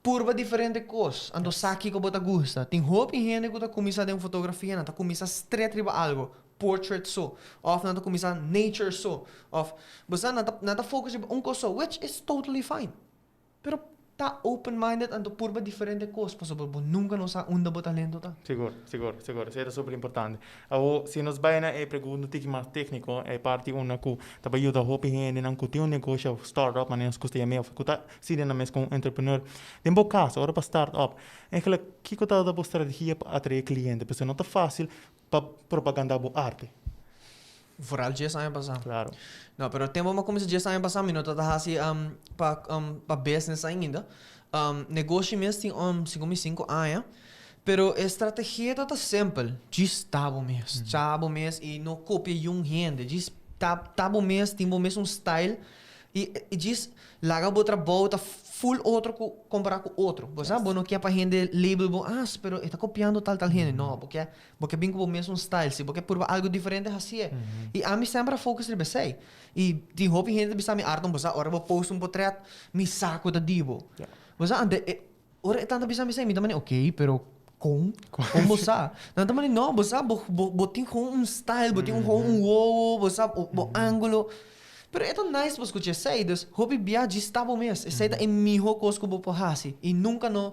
Purba diferente kos, anto sa kiko bo ta gusta. Tin hopi hende ku ta kuminsá den fotografia, nan ta kuminsá stret riba algo, portrait so, òf nan ta kuminsá nature so, òf, bo sa, nan ta nan ta focus riba un kos so, which is totally fine. Pero ta open minded anto purba diferente kos, pasobra bo nunka no sa unda bo talento ta. Sigur, sigur, sigur. Esei ta super importante. Awor, si nos bai na e pregunta un tiki mas tékniko, e parti unda ku ta bai yuda hopi hendenan ku tin un negoshi òf start up, manera nos gusta yam'é, òf ku ta Sigui nan mes ku un entrepreneur. Den bo kaso, ora pa start up, eigenlijk kiko tabata bo strategia pa atrae kliente? Pasobra no ta fásil pa propagandá bo arte. Vooral 10 aña pasá. Claro. No, pero tempo mi a kuminsá 10 aña pasá mi no tabata hasi pa pa business ainda. Negoshi mes tin segun mi 5 aña. Pero e strategia tabata simpel, djis ta bo mes. Ta bo mes i no kopia yun hende. Djis ta ta bo mes, tin bo mes un style. I i djis laga bo trabou ta full otro ku kompará ku otro. Bo sa, bo no ke pa hende label bo, ah, pero e ta kopiando tal tal hende. No, bo ke bo ke bin ku bo mesun style. Si bo ke purba algu diferente, hasié. I ami semper a focus riba esei. I tin hopi hende ta bisa mi, Arton, bo sa, ora bo post un potret, mi sa ku ta di bo. Bo sa, ante e ora e tanta bisa mi esei, mi ta mane, oké, pero kon? Kon bo sa? Nan ta mane, no, bo sa, bo bo bo tin gewoon un style, bo tin gewoon un wowo, bo sa, bo ángulo. Pero e ta nice pa scucha esey, dus hopi bia djis ta bo mes. Esey ta e miho cos cu bo por haci. Y nunca no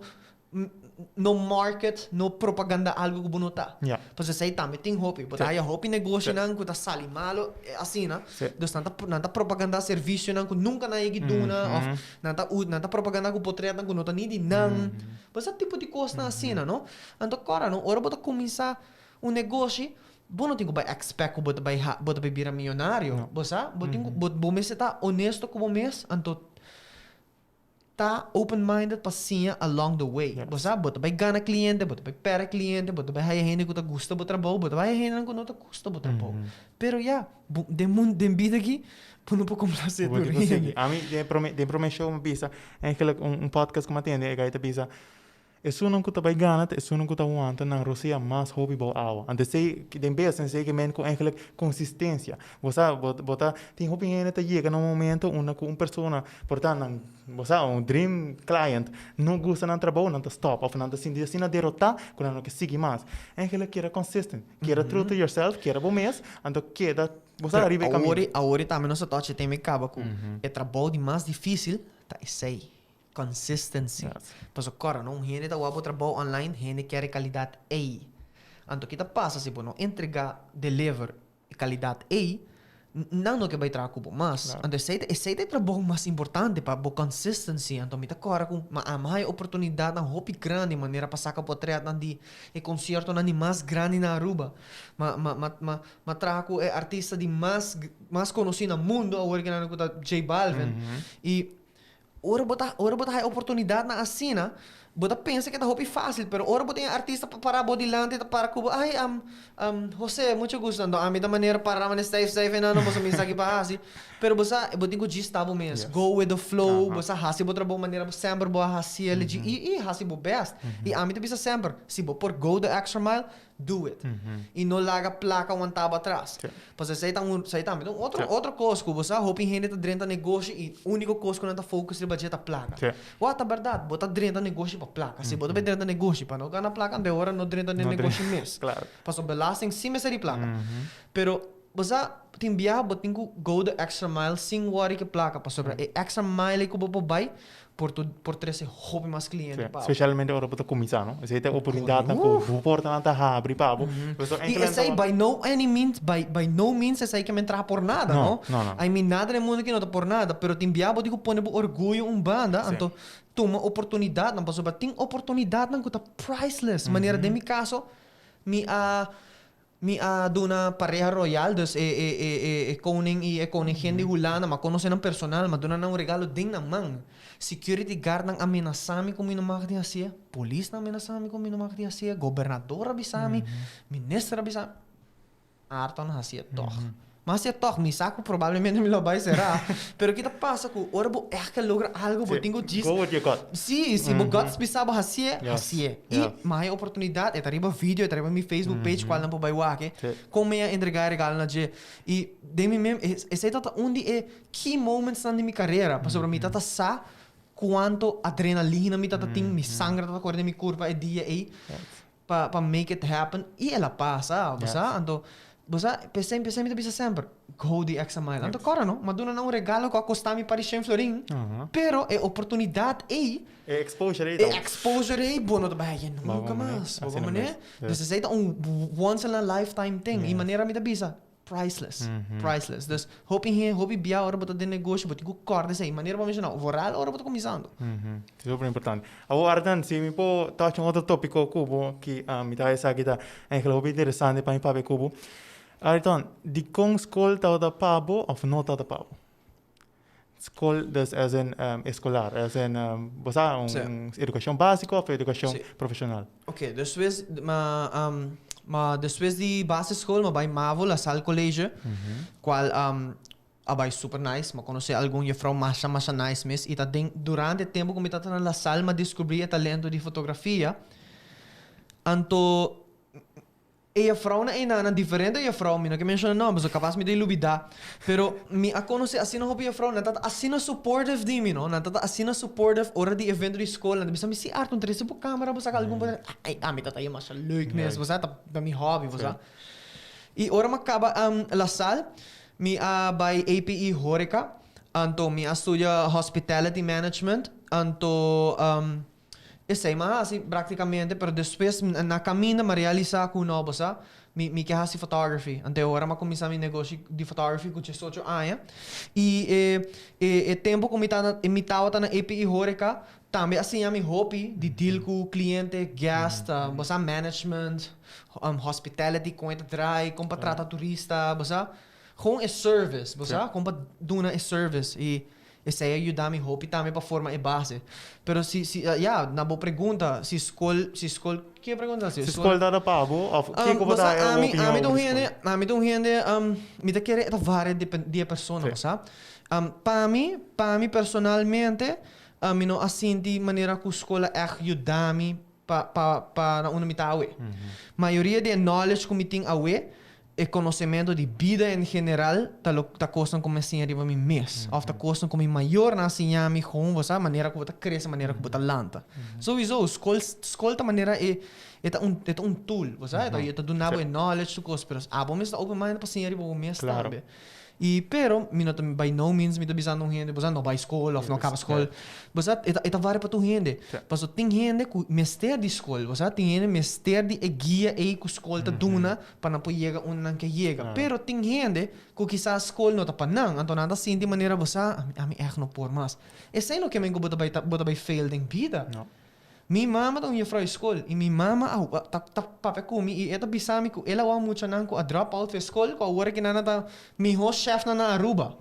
no market, no propaganda algo cu bo no ta. Pasobra esey tambe tin hopi. Bo ta haya hopi negoshonan cu ta sali malo asina. Dus nan ta nan ta propaganda servicionan cu nunca nan a yegi duna of nan ta nan ta propaganda cu potretnan cu no ta ni di nan. Bo sa tipo di cosnan asina, no? Anto cora no, ora bo ta cuminsa un negoshi, Bo no tin ku bai expect ku bo ta bai ha bo ta bai bira miyonario, bo sa? Bo tin ku bo bo mester ta honesto ku bo mes, anto ta open minded pa siña along the way. Bo sa? Bo ta bai gana kliente, bo ta bai pèrdè kliente, bo ta bai haya hende ku ta gusta bo trabou, bo ta bai haya hendenan ku no ta gusta bo trabou. Pero ya, bo den mun den bida aki bo no por komplasé Bo tur tin ku sigui. hende. Ami den promé den promé show mi bisa, eigenlijk un un podcast ku mi a tende e guy ta bisa, Esunnan ku ta bai gana ta esunnan ku ta wanta nan rosea mas hopi bou awa. Anto esei den bes esei ke men ku eigenlijk konsistensia. Bo sa bo bo ta tin hopi hende ta yega na un momento unda ku un persona por ta nan bo sa un dream client no gusta nan trabou nan ta stop of nan ta sinti asina derotá ku nan no ke sigui mas. Eigenlijk keda consistent, keda true to yourself, keda bo mes, anto keda bo sa riba e kaminda. Awor awor tambe nos ta touch e tema e kaba ku e trabou di mas difisil ta esei. Consistency. Pasobra kòrda no, un hende ta wak bo trabou online, hende kier e kalidat ei. Anto ki ta pasa si bo no entregá, deliver, e kalidat ei, Nan no ke bai traha ku bo mas. Anto esei ta esei ta e trabou mas importante pa bo consistency. Anto mi ta kòrda ku mi a ama haña oportunidatnan hopi grandi manera pa saka potretnan di e konsiertonan di mas grandi na Aruba. Ma ma ma ma ma traha ku e artista di mas mas konosí na mundo awor ki nan ku ta J Balvin. I Ora bo ta ora bo ta haya oportunidadnan asina, bo ta pensa ke ta hopi fácil, pero ora bo tin e artista pa pará bo dilanti ta para ku bo, ay am am José, mucho gusto, anto ami ta manera pará manera stijf stijf einan no boso mester aki pa hasi, pero bo sa bo tin ku djis ta bo mes, go with the flow, bo sa hasi bo trabou manera bo semper bo a hasi el i i hasi bo best. I ami ta bisa semper, si bo por go the extra mile, do it. I no laga plaka wantá bo atras. Pasobra esei ta un, esei tambe ta un otro, otro kos ku bo sa hopi hende ta drenta negoshi i úniko kos ku nan ta focus riba dje ta plaka. Wou, ta bèrdat, bo ta drenta negoshi pa plaka. Si bo ta bai drenta negoshi pa no gana plaka, anto e ora no drenta den negoshi mes. Pasobra belasting sí mester di plaka. Pero bo sa tin biaha bo tin ku go the extra mile sin wòri ku e plaka pasobra e extra mile ei ku bo por bai por tu por trese hopi mas cliente pa bo. Specialmente ora bo ta cuminsa, no? Esey ta e oportunidadnan cu bo portanan ta habri pa bo. Y esey by no any means, by by no means esey ke men traha por nada, no? No, no. I mean nada den mundo aki no ta por nada, pero tin bia bo tin cu pone bo orguyo un banda, anto tuma oportunidadnan, pasobra tin oportunidadnan cu ta priceless. Manera den mi caso, mi a Mi a duna pareha royal, dus e e e e e koning i e koningin di Hulanda, m'a konosé nan personal, m'a duna nan un regalo den nan man. Security guardnan a menasá mi ku mi no mag di hasié, polisnan a menasá mi ku mi no mag di hasié, gobernador a bisa mi, minister a bisa mi. Arton a hasié tòg. M'a hasié tòg, mi sa ku probablemente mi lo bai será, pero ki ta pasa ku ora bo ègt ke logra algu bo tin ku djis. Go with your gut. Sí, si bo guts bisa bo hasié, hasié. I m'a haña oportunidat, e ta riba video, e ta riba mi Facebook page kual nan por bai wak e, kon mi a entregá e regalo na dje. I den mi mem, esei tabata un di e key momentsnan di mi karera, pasobra mi tabata sa kuantu adrenalina mi tabata tin, mi sanger tabata kore den mi kurpa e dia ei. Pa pa make it happen y el a pasa, bo sa, anto bo sa p'esei p'esei mi ta bisa semper, go the extra mile. Anto kòrda no, m'a duna nan un regalo ku a kosta mi pari shen florin, pero e oportunidat ei, E exposure ei ta. E exposure ei bo no ta bai haña nunka mas, bo comprende? Dus esei ta un once in a lifetime thing y manera mi ta bisa, Priceless, priceless. Dus hopi hende, hopi bia ora bo ta den negoshi bo tin ku kòrda esei. Manera bo a menshoná, vooral ora bo ta kuminsando. Super importante. Awor Ardan, si mi por touch un otro tópiko ku bo, ki mi ta esaki ta eigenlijk hopi interesante pa mi papia ku bo. Ardan, dikon skol tabata pa bo òf no tabata pa bo? Skol, dus as in eskolar, as in bo sa un edukashon básiko òf edukashon profeshonal? Oké, despues ma ma despues di basisschool m'a bai mavo, La Salle College, kual a bai super nice, m'a konosé algun juffrouw masha masha nice mes i ta den durante e tempu ku mi tabata na La Salle m'a diskubrí e talento di fotografia, anto E jefrounan einanan, diferente jefrou, mi no ke menciona nomber, so capaz mi ta lubida, pero mi a conoce asina hopi jefrou, nan tabata asina supportive di mi, no, nan tabata asina supportive ora di evento di scol, nan ta bisa mi, si Arthur, trece bo camera, bo saca algun bo, ay, ami tabata e masha leuk mes, bo sa, ta mi hobby, bo sa. Y ora mi a caba La Salle, mi a bay APE Horeca, anto mi a studia Hospitality Management, anto. Esei m'a hasi praktikamente, pero despues na kaminda m'a realisá ku no, bo sa, mi mi ke hasi photography. Anto e ora m'a kuminsá mi negoshi di photography ku diesocho aña. I e e e tempu ku mi ta na mi tabata na APE Horeca tambe a siña mi hopi di deal ku kliente, guest, bo sa, management, hospitality, kon e ta drai, kon pa trata turista, bo sa. Gewoon e service, bo sa, kon pa duna e service. I Esei a yuda mi hopi tambe pa forma e base. Pero si, si, ya, na bo pregunta, si skol, si skol, ki e pregunta si? Si skol ta da pa bo of kiko bo ta e opinion over di skol? Ami ta un hende, mi ta kere e ta varia di e persona, bo sa. Pa mi, pa mi personalmente, mi no a sinti manera ku skol a ègt yuda mi pa, pa, pa na unda mi ta awe. Mayoria di e knowledge ku mi tin awe, E konosementu di bida en general ta lo ta kosnan ku mi a siña riba mi mes òf ta kosnan ku mi mayornan a siña mi gewoon bo sa manera ku bo ta krese manera ku bo ta lanta. Souiso skol skol ta manera e e ta un e ta un tool bo sa e ta duna bo e knowledge tur kos pero abo mes ta open mind pa siña riba bo mes tambe. I pero mi no ta by no means mi ta bisando un hende bo sa no bai skol of no kaba skol. Bo sa e ta e ta varia pa tur hende. Paso tin hende ku mester di skol, bo sa tin hende mester di e guia ei ku skol ta duna pa nan por yega unda nan ke yega. Pero tin hende ku kisas skol no ta pa nan, anto nan ta sinti manera bo sa ami ami ègt no por mas. Esei no ke men ku bo ta bai ta bo ta bai fail den bida. Mi mama ta un jefrouw di skol i mi mama a ta ta papia ku mi i e ta bisa mi ku el a wou muchanan ku a drop out for skol ku awor aki nan a ta mihó chefnan na Aruba.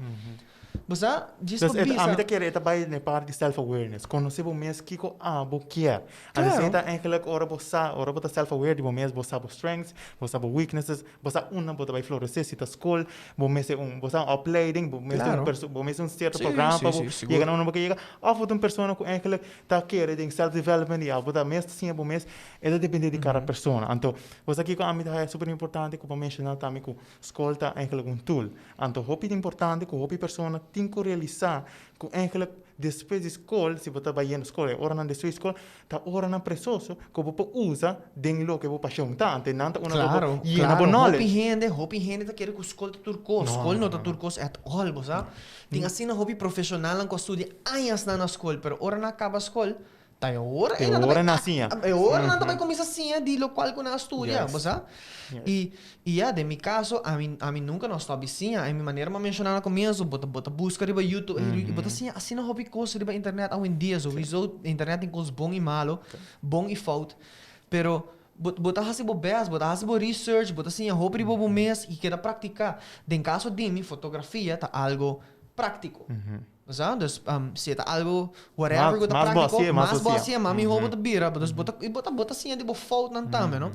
Bo sa, djis pa Dus bisa. ami ta kere e ta bai na e parti di self awareness. Konosé bo mes kiko abo kier. Claro. Anto esei ta eigenlijk ora bo sa, ora bo ta self aware di bo mes, bo sa bo strengths, bo sa bo weaknesses, bo sa unda bo ta bai floresé, si ta skol, bo mester un, bo sa un opleiding, bo mester un Claro. perso, bo mester un sierto Sí, programa sí, pa bo sí, sigur. yega na unda bo ke yega. Of bo ta un persona ku eigenlijk ta kere den self development i abo ta mes ta siña bo mes, e ta depende di kada persona. Anto, bo sa kiko ami ta haya super importante ku bo menshoná tambe ku skol ta eigenlijk un tool. Anto hopi ta importante ku hopi persona tin ku realisá ku eigenlijk despues di skol, si bo ta bayendo skol, e oranan despues di skol ta oranan presoso ku bo por usa den loke bo pashon ta. Anto nan ta unda ku bo yena bo knowledge. Hopi hende, hopi hende ta kere ku skol ta tur kos. Skol no ta tur kos at all, bo sa. Tin asina hopi profeshonalnan ku a studia añasnan na skol, pero ora nan a kaba skol, ta e ora E ora nan a siña. E ora nan ta bai kuminsá siña di lokual ku nan a studia, bo sa. I, i ya, den mi kaso, ami, ami nunka no a stòp di siña. I mi manera mi a menshoná na komienso, bo ta, bo ta buska riba YouTube, bo ta siña asina hopi kos riba internet awendia. Souiso internet tin kos bon i malo, bon i fout. Pero Bo bo ta hasi bo best, bo ta hasi bo research, bo ta siña hopi riba bo mes i keda praktiká. Den kaso di mi, fotografia ta algo práktiko. Bo sa? Dus si e ta algo whatever ku ta práktiko, mas bo hasié, mas mihó bo ta bira. Dus bo ta i bo ta bo ta siña di bo foutnan tambe, no?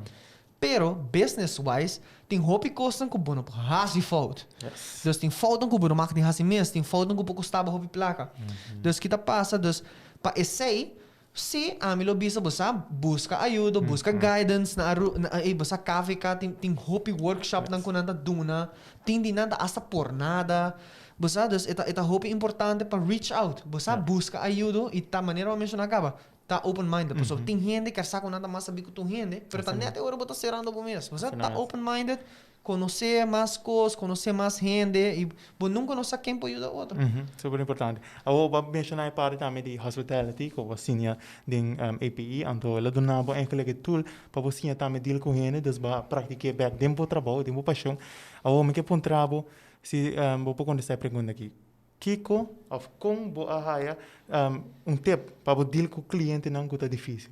Pero business wise tin hopi kosnan ku bo no por hasi fout. Dus tin foutnan ku bo no mag di hasi mes, tin foutnan ku por kosta bo hopi plaka. Dus ki ta pasa? Dus pa esei Sí, ami lo bisa bo sa buska ayudo, buska guidance na Aru, na ey bo sa KVK tin tin hopi workshopnan ku nan ta duna, tin di nan ta asta por nada. Bo sa, dus e ta e ta hopi importante pa reach out, bo sa buska ayudo i ta manera bo a menshoná kaba, ta open minded pasobra tin hende ker sa ku nan ta mas sabí ku tur hende, pero ta nèt e ora bo ta serando bo mes. Bo sa, ta open minded Konosé mas kos, konosé mas hende i bo nunka no sa ken por yuda otro. Super importante. Awor bo a menshoná e parti tambe di hospitality ku bo a siña den APE, anto el a duna bo eigenlijk e tool pa bo siña tambe deal ku hende, dus bo a praktik'é bèk den bo trabou, den bo pashon. Awor mi ke puntra bo si bo por kontestá e pregunta aki, kiko òf kon bo a haya un tip pa bo deal ku klientenan ku ta difísil?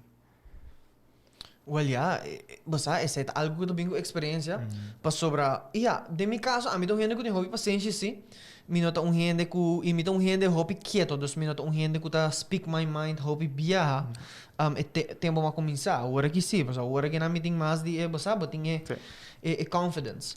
Wel ya, bo sa esei ta algu ku ta bin ku eksperensia, pasobra ya, den mi kaso ami ta un hende ku tin hopi pasenshi si, mi no ta un hende ku, i mi ta un hende hopi keto, dus mi no ta un hende ku ta speak my mind hopi biaha, e tempu mi a kuminsá, awor aki si, pasobra awor aki nan mi tin mas di e, bo sa, bo tin e e confidence.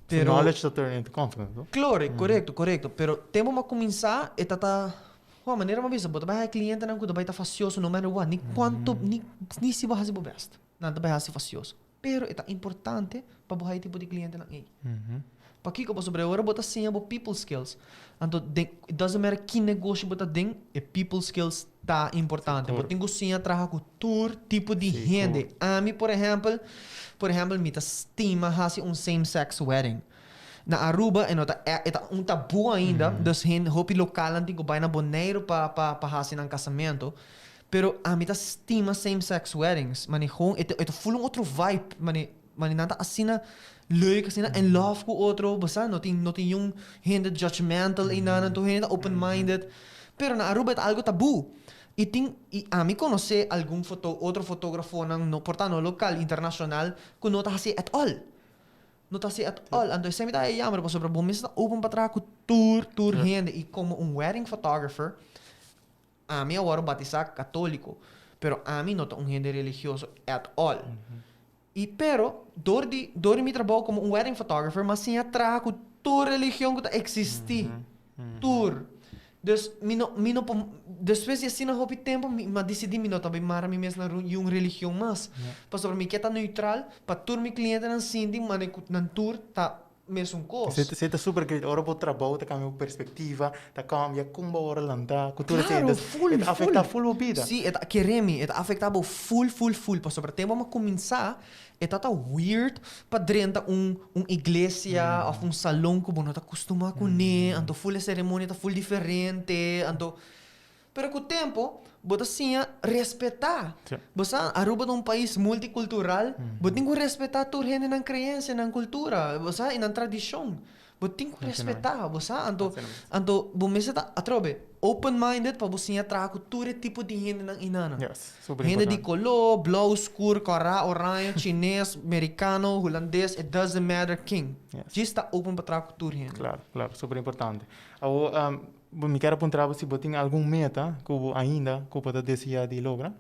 Pero knowledge ta turn into confidence, no? Klore, korekto, korekto. Pero tempu mi a kuminsá e ta ta Juan, manera mi a bisa, bo ta bai haña klientenan ku ta bai ta fasioso no matter what, ni kuantu, ni ni si bo hasi bo bèst, nan ta bai hasi fasioso. Pero e ta importante pa bo haña e tipo di klientenan ei. Pakiko? Pasobra e ora bo ta siña bo people skills. Anto den, it doesn't matter ki negoshi bo ta den, e people skills ta importante. Bo tin ku siña traha ku tur tipo di hende. Ami por ehèmpel, por ehèmpel mi ta stima hasi un same sex wedding. Na Aruba e no ta e ta un tabú ainda, dus hende hopi lokalnan tin ku bai na Boneiru pa pa pa hasi nan kasamentu. Pero ami ta stima same sex weddings, mane gewoon e ta e ta ful un otro vibe, mane mane nan ta asina leuk, asina in love ku otro, bo sa, no tin no tin niun hende judgmental einan, nan tur hende ta open minded. Pero na Aruba e ta algu tabú. I tin i ami konosé algun foto otro fotógrafonan no por ta no lokal, internashonal ku no ta hasié at all. No ta así at all. Anto esei mi ta haña jammer pasobra bo mester ta open pa traha ku tur tur hende i komo un wedding photographer ami a wòrdu batisá katóliko pero ami no ta un hende religioso at all. I pero dor di dor di mi trabou komo un wedding photographer mi a siña traha ku tur religion ku ta eksistí. Tur. Dus mi no mi no por despues di asina hopi tempu mi a disidí mi no ta bai mara mi mes na un religion mas. Pasobra mi ke ta neutral pa tur mi klientenan sinti mane ku nan tur ta. mesun kos. Esei ta super great. Ora bo trabou ta kambia bo perspektiva, ta kambia kon bo ora lanta, ku tur esei. Claro, full, E ta afektá full. full bo bida. Sí, e ta, kere mi, e ta afektá bo full, full, full. Pasobra tempu bo a kuminsá, e ta ta weird pa drenta un un iglesia òf un salon ku bo no ta kustumá kuné, anto full e seremonia ta full diferente, anto. Pero ku tempu, bo ta siña respetá. Bo sa, Aruba ta un pais multikultural, bo tin ku respetá tur hende nan kreensia, nan kultura, bo sa, i nan tradishon. Bo tin ku respetá, bo sa. Anto, anto bo mester ta, atrobe, open minded pa bo siña traha ku tur e tipo di hendenan inana. Hende di koló, blou, skur, kòrá, oraño, chines, merikano, hulandes, it doesn't matter ken. Djis ta open pa traha ku tur hende. Klaro, klaro, super importante. Awor, Bo, mi kier a puntra bo si bo tin algun meta ku bo ainda ku bo ta desea di logra?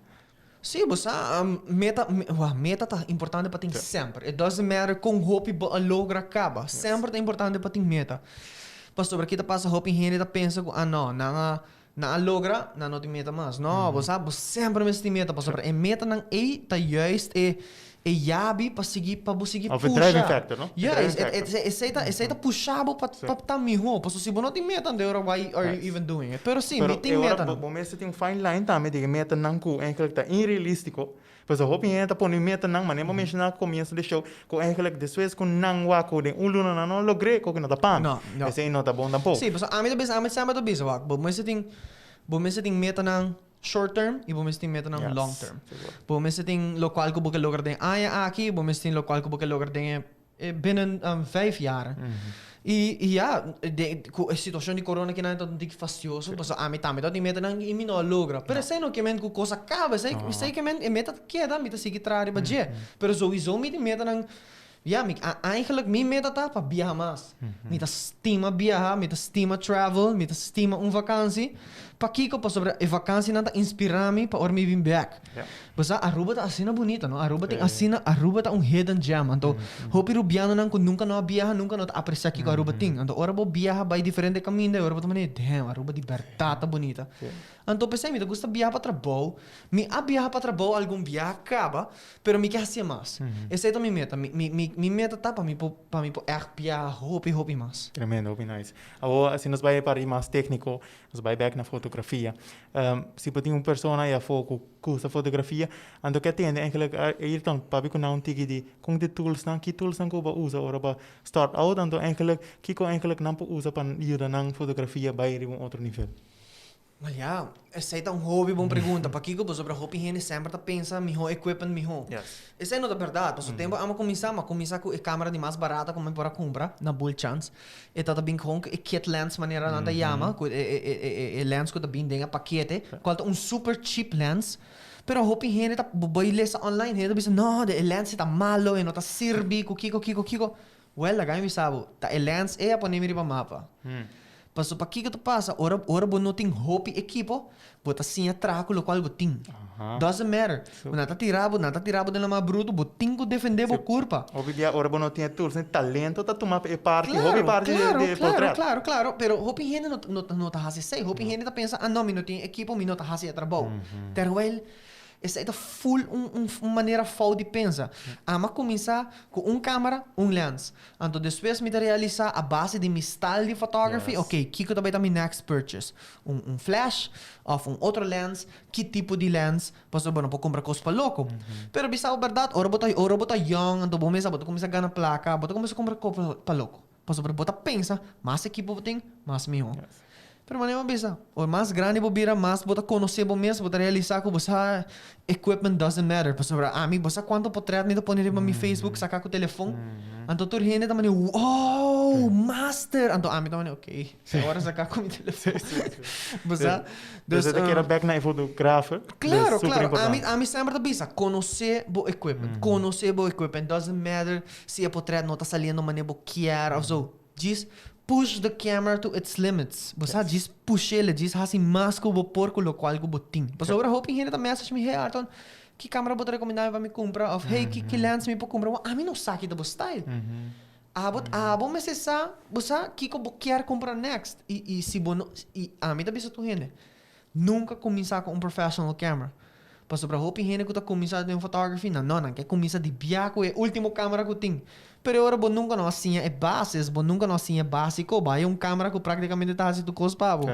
Sí, bo sa, meta, wah, meta ta importante pa tin semper. It doesn't matter kon hopi bo a logra kaba, semper ta importante pa tin meta. Pasobra ki ta pasa hopi hende ta pensa ku, ah no, nan a, nan a logra, nan no tin meta mas. No, bo sa, bo semper mester tin meta, pasobra e metanan ei ta juist e E yabi pa sigui pa bo sigui Of e pusha. driving factor, no? E Ja, driving e, factor. e, esei ta, esei ta pusha bo pa, pa ta mihó. Pasobra si bo no tin meta, anto ora why are you even doing it? Pero sí, Pero mi tin e ora metanan. bo, bo mester tin un fine line tambe di e metanan ku eigenlijk ta inrealístiko. Pasobra hopi hende ta pone metanan, manera bo menshoná komienso di show, ku eigenlijk despues ku nan wak ku den un luna nan no logr'é, ku no ta pami. No, no. Esei no ta bon tampoko. Sí, pasobra ami ta bisa, ami semper ta bisa wak, bo mester tin, bo mester tin metanan short term y bo mester tin metanan long term. Bo mester tin locual cu bo ke logra den aña aki, bo mester tin locual cu bo ke logra den e binnen vijf jaar. Y y ya, den cu e situacion di corona kinan ta un tiki fastioso, pasobra ami tambe ta tin metanan y mi no a logra. Pero esey no ke men cu cos a caba, esey esey ke men e meta ta keda, mi ta sigui traha riba dje. Pero sowiso mi tin metanan, ya, mi eigenlijk mi meta ta pa biaha mas. Mi ta stima biaha, mi ta stima travel, mi ta stima un vakansi. Pakiko? Pasobra e vakansinan ta inspirá mi pa ora mi bin bèk. Bo sa, Aruba ta asina bunita, no? Aruba tin asina, Aruba ta un hidden gem. Anto, hopi rubianonan ku nunka no a biaha, nunka no ta apresiá kiko Aruba tin. Anto, ora bo biaha bai diferente kaminda, e ora bo ta manera, damn, Aruba di bèrdat ta bunita. Anto, p'esei mi ta gusta biaha pa trabou. Mi a biaha pa trabou algun biaha kaba, pero mi ke hasié mas. Esei ta mi meta. Mi, mi, mi, mi meta ta pa mi por, pa mi por ègt biaha hopi, hopi mas. Tremendo, hopi nice. Awor, si nos bai parti mas tékniko, Nos bai bek na fotografia. Si bo tin un persona ei afó ku gusta fotografia, anto ke tende eigenlijk Ayrton papia ku nan un tiki di kon di toolsnan, ki toolsnan ku bo a usa ora bo a start out, anto eigenlijk kiko eigenlijk nan por usa pa yuda nan fotografia bai riba un otro nivel? Wel ya, esei ta un hopi bon pregunta. Pakiko? Pasobra hopi hende semper ta pensa mihó equipment mihó. Esei no ta bèrdat. Pasobra tempu amo kuminsá, mi a kuminsá ku e kamera di mas barata ku mi por a kumpra na Bullchans. E ta ta bin gewoon ku e kit lens manera nan ta yama, ku e lens ku ta bin den e pakete, kual ta un super cheap lens. Pero hopi hende ta bo bai lesa online, hende ta bisa no, e lens ei ta malo, e no ta sirbi, ku kiko, kiko, kiko. Wèl, laga mi bisa bo, ta e lens ei a pone mi riba mapa. Pasobra pakiko ta pasa, ora ora bo no tin hopi ekipo, bo ta siña traha ku lokual bo tin. Doesn't matter. Nan ta tira bo, nan ta tira bo den laman brutu, bo tin ku defende bo kurpa. Hopi bia ora bo no tin e tools, ni talento ta tuma e parti, hopi parti di e portret. Claro, claro, claro, pero hopi hende no no no ta hasi esei. Hopi hende ta pensa, ah no, mi no tin ekipo, mi no ta hasi e trabou. Terwijl Esei ta full un un un manera fout di pensa. Ami a kuminsá ku un kamera, un lens. Anto despues mi ta realisá a base di mi style di photography, ok, kiko ta bai ta mi next purchase? Un un flash òf un otro lens? Ki tipo di lens? Pasobra bo no por kumpra kos pa loko. Pero bisa bo bèrdat, ora bo ta ora bo ta young, anto bo mesa bo ta kuminsá gana plaka, bo ta kuminsá kumpra kos pa loko. Pasobra bo ta pensa, mas ekipo bo tin, mas mihó. Pero manera bo bisa, ora mas grandi bo bira, mas bo ta konosé bo mes, bo ta realisá ku bo sa equipment doesn't matter. Pasobra ami, bo sa kuantu potret mi ta pone riba mi Facebook saká ku telefon? Anto tur hende ta manera, wow, master! Anto ami ta manera, ok, awor a saká ku mi telefon. Bo sa? Dus ta keda bek na e fotografer. Claro, claro. Ami, ami semper ta bisa, konosé bo equipment. Konosé bo equipment. Doesn't matter Si e potret no ta saliendo manera bo kier of zo, djis push the camera to its limits. Bo sa djis push'el, djis hasi mas ku bo por ku lokual ku bo tin. Pasobra hopi hende ta message mi, hey Arton, ki camera bo ta rekomendá mi pa mi kumpra? Of hey, ki lens mi por kumpra? Ami no sa ki ta bo style. Abo, abo mester sa, bo sa kiko bo kier kumpra next. I, i si bo no, i ami ta bisa tur hende, nunka kuminsá ku un professional camera. Pasobra hopi hende ku ta kuminsá den photography nan no, nan ke kuminsá di bia ku e último kamera ku tin. Pero e ora bo nunka no a siña e bases, bo nunka no a siña e básiko, bo haya un kamera ku práktikamente ta hasi tur kos pa bo.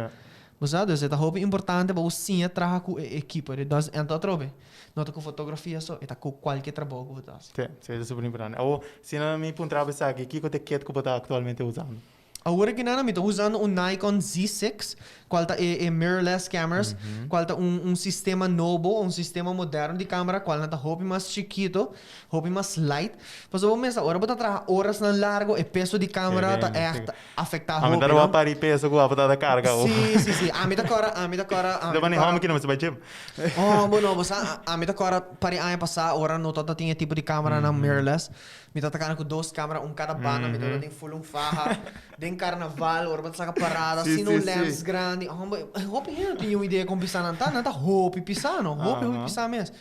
Bo sa? Dus e ta hopi importante pa bo siña traha ku e ekipo. Dus anto atrobe, no ta ku fotografia so, e ta ku kualke trabou ku bo ta hasi. Sí, sí, e ta super importante. Awor, si nan mi puntra bo esaki, kiko ta e kit ku bo ta aktualmente usando? Awor aki nan mi ta usando un Nikon Z6, cual ta e e mirrorless cameras, cual ta un un sistema nobo, un sistema moderno di camera, cual nan ta hopi mas chikito, hopi mas light. Pasobra bo mester, ora bo ta traha orasnan largo, e peso di camera ta echt afecta hopi, no? Ami ta roba pari peso cu abo ta ta carga awo. Si, si, si. Ami ta cora, ami ta cora, ami ta cora. Homber ki no mester bai gym. Oh, bueno, bo sa, ami ta cora pari aña pasa, ora no tabata tin e tipo di cameranan mirrorless. Mi ta ta kana ku dos kamera, un kada banda, mi ta tin full un faha. Den karnaval, ora bo ta saka parada, asina un lens grandi. Homber, hopi hende tin un idea kon pisa nan ta. Nan ta hopi pisa no, hopi hopi pisa mes.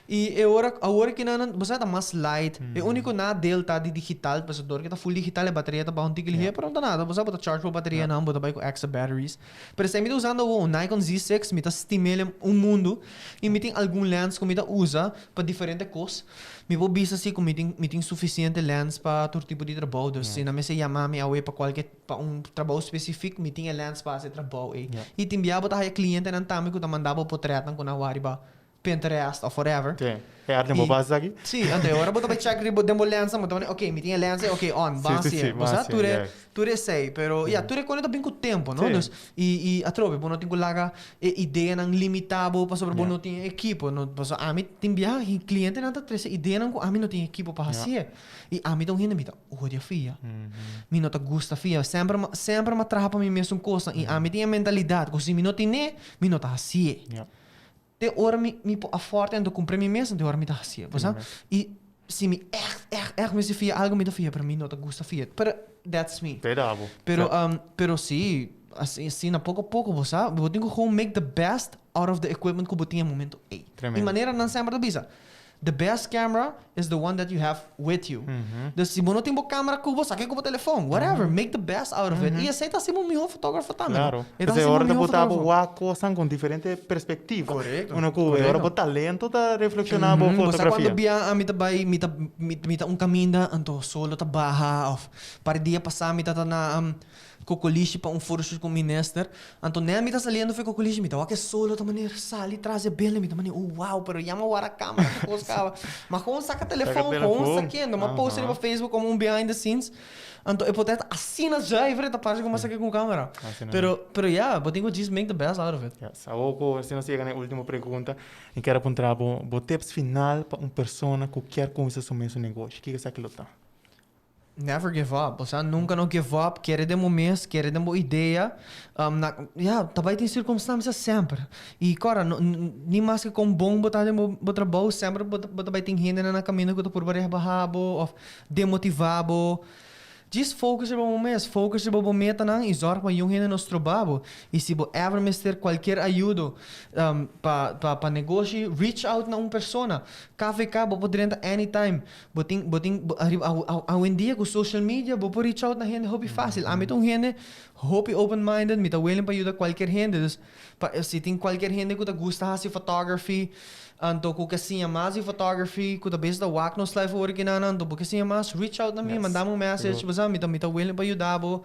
I e ora, awor ki nan, bo sa ta mas light. E uniko nadeel ta di digital, pasobra dor ke ta full digital e bateria ta baha un tiki lihe, pero no ta nada. Bo sa bo ta charge bo baterianan, bo ta bai ku extra batteries. Pero esei mi ta usando awor, un Nikon Z6, mi ta stim'el un mundu. I mi tin algun lens ku mi ta usa pa diferente kos. Mi por bisa si ku mi tin mi tin sufisiente lens pa tur tipo di trabou. Dus si nan mester yama mi awe pa kualke pa un trabou spesifik, mi tin e lens pa hasi e trabou ei. I tin bia bo ta haya klientenan tambe ku ta manda bo potretnan ku nan wak riba Pinterest òf whatever. Sí. E arte bo basa aki? Sí, anto e ora bo ta bai chèk riba den bo lensnan bo ta pone oke mi tin e lens ei, oke on, ban hasié. Bo sa tur e tur esei, pero ya tur e kos ta bin ku tempu, no? Dus i i atrobe bo no tin ku laga e ideanan limitá bo pasobra bo no tin e ekipo. No, pasobra ami tin biaha klientenan ta trese ideanan ku ami no tin ekipo pa hasié. I ami ta un hende mi ta odia fia. Mi no ta gusta fia. Semper mi semper mi a traha pa mi mesun kosnan i ami tin e mentalidat ku si mi no tin'é, mi no ta hasié. Te ora mi mi por afford en ta cumpra mi mes, te ora mi ta hacié, bo sa? Y si mi echt, echt, echt mester fia algo, mi ta fia, pero mi no ta gusta fia. Pero that's me. Te da bo. Pero, pero si, asina poco poco, bo sa, bo tin cu gewoon make the best out of the equipment cu bo tin e momento ey. Tremendo. Y manera nan semper ta bisa, The best camera is the one that you have with you. Dus si bo no tin bo camera cu bo, saca cu bo telefon. Whatever, make the best out of it. Y esey ta haci bo miho fotografo tambe. Claro. E ta P'esei haci bo ora ta miho bo ta bo fotografo. wak cosnan con diferente perspectiva. Correcto, Uno cu e ora correcto. bo talento ta reflecciona bo Bo sa fotografia. cuando bia ami ta bay, mi ta, mi, mi ta un caminda, anto solo ta baha of par di dia pasa mi ta ta na Kokolishi pa un photoshoot ku minister. Anto nea mi ta saliendo for e kokolishi mi ta wak e solo ta manera sali tras e building mi ta manera oh wow pero ya mi a wara camera tur kos kaba. Ma gewoon saka telefon gewoon sakendo mi a post riba Facebook komo un behind the scenes anto e potrèt ta asina zuiver e ta parse komo a saka ku un camera. Pero pero ya bo tin ku djis make the best out of it. Yes awor ku si nos yega na e ultimo pregunta mi kier a puntra bo bo tips final pa un persona ku kier kuminsa su mesun negoshi kiko esaki lo ta? Never give up, osea nunca no give up, kere den bo mes, kere den bo idea, na, ya, ta bai tin circumstancia semper, y cora, no, ni maske con bon bo ta den bo bo trabou, semper bo ta bo ta bai tin hendenan na caminda cu ta purba rebaha bo of demotiva bo, djis focus riba bo mes, focus riba bo metanan y zorg pa niun hende no stroba bo, y si bo ever mester cualkier ayudo pa pa pa negoshi, reach out na un persona, KVK bo por drenta anytime. Bo tin, bo tin, ariba awendia ku social media bo por reach out na hende hopi fácil. Ami ta un hende hopi open minded, mi ta willing pa yuda kualkier hende. Dus pa si tin kualkier hende ku ta gusta hasi photography, anto ku ke siña mas di photography, ku ta bes ta wak nos live awor aki nan, anto bo ke siña mas, reach out na mi, manda mi un message, bo sa, mi ta mi ta willing pa yuda bo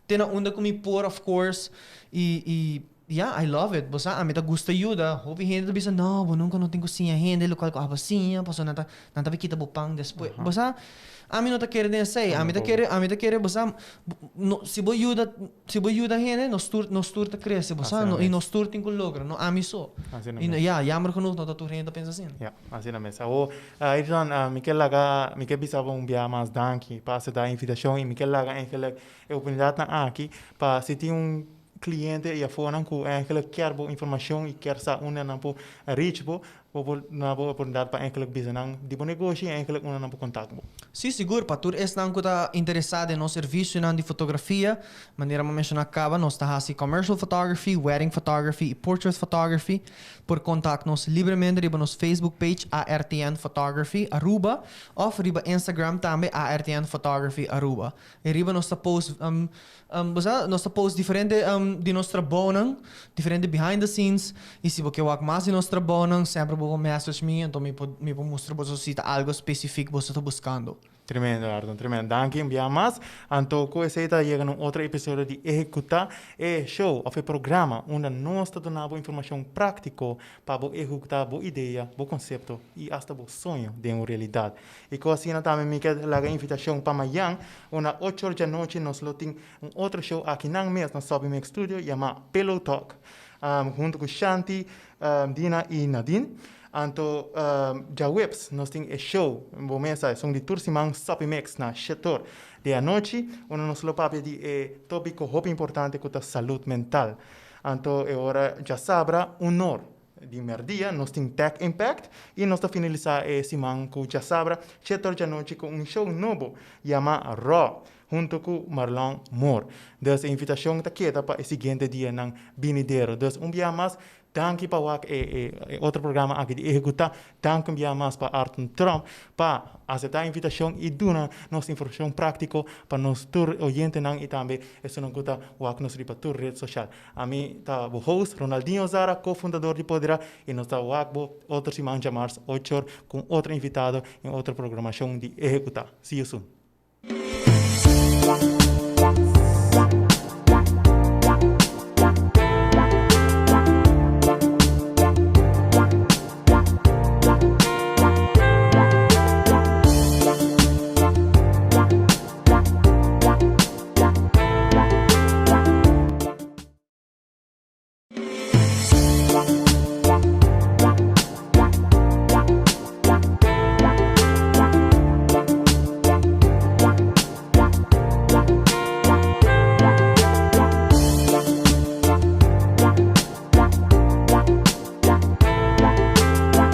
te na unda ku mi por of course. I i Ya, I love it. Bo sa, ami ta gusta yuda. Hopi hende ta bisa, no, bo nunka no tin ku siña hende lokual ku abo siña, pasobra nan ta, nan ta bin kita bo pan despues. Bo sa, ami no ta kere den esei. Ami ta kere, ami ta kere, bo sa, no, si bo yuda, si bo yuda hende, nos tur, nos tur ta krese, bo sa, i nos tur tin ku logra, no ami so. I no, ya, jammer genoeg no ta tur hende ta pensa asina. Ya, asina mes. Awor, Ayrton, mi ke laga, mi ke bisa bo un bia mas danki pa aseptá e invitashon i mi ke laga eigenlijk e oportunidatnan aki pa si tin un Cliente y afonan cu eigenlijk kier bo informacion y kier sa unda nan por reach bo, bo por duna bo oportunidad pa eigenlijk bisa nan di bo negoshi y eigenlijk unda nan por contact bo. Sí, sigur. Pa tur esnan cu ta interesa den nos servicionan di fotografia, manera mi a menciona caba, nos ta haci commercial photography, wedding photography y portrait photography. Por contact nos libremente riba nos Facebook page ARTN Photography Aruba of riba Instagram tambe ARTN Photography Aruba. Y riba nos ta post Bo sa, nos ta post diferente di nos trabounan, diferente behind the scenes, y si bo ke wak mas di nos trabounan, semper bo. bo message mi, anto mi por mi por mustra boso si ta algo specific boso ta buscando. Tremendo Arton, tremendo. Danki un bia mas. Anto ku esei ta yega na un otro episodio di Ehekutá, e show òf e programa unda nos ta duna bo informashon práktiko pa bo ehekutá bo idea, bo konsepto i asta bo soño den un realidat. I ku asina tambe mi ke laga invitashon pa mayan unda ocho or djanochi nos lo tin un otro show akinan mes na Soppy Mix Studio yamá Pillow Talk huntu ku Shanti, Dina i Nadine. Anto djaweps nos tin e show, bo mes sa, esun di tur siman Soppy Mix na shetor di anochi, unda nos lo papia di e topico hopi importante cu ta salud mental. Anto e ora djasabra un or di merdia nos tin Tech Impact y nos ta finalisa e siman cu djasabra shetor djanochi cu un show nobo yama Raw hunto cu Marlon Moore. Dus e invitacion ta keda pa e siguiente dianan binidero. Dus un bia mas Danki pa wak e e otro programa aki di Ehekutá. Danki un bia mas pa Arton Tromp pa aseptá e invitashon i duna nos informashon práktiko pa nos tur oyentenan i tambe esunnan ku ta wak nos riba tur red soshal. Ami ta bo host Ronaldinho Zara, ko-fundador di Poderá i nos ta wak bo otro siman djamars ochor ku un otro invitado i un otro programashon di Ehekutá. See you soon.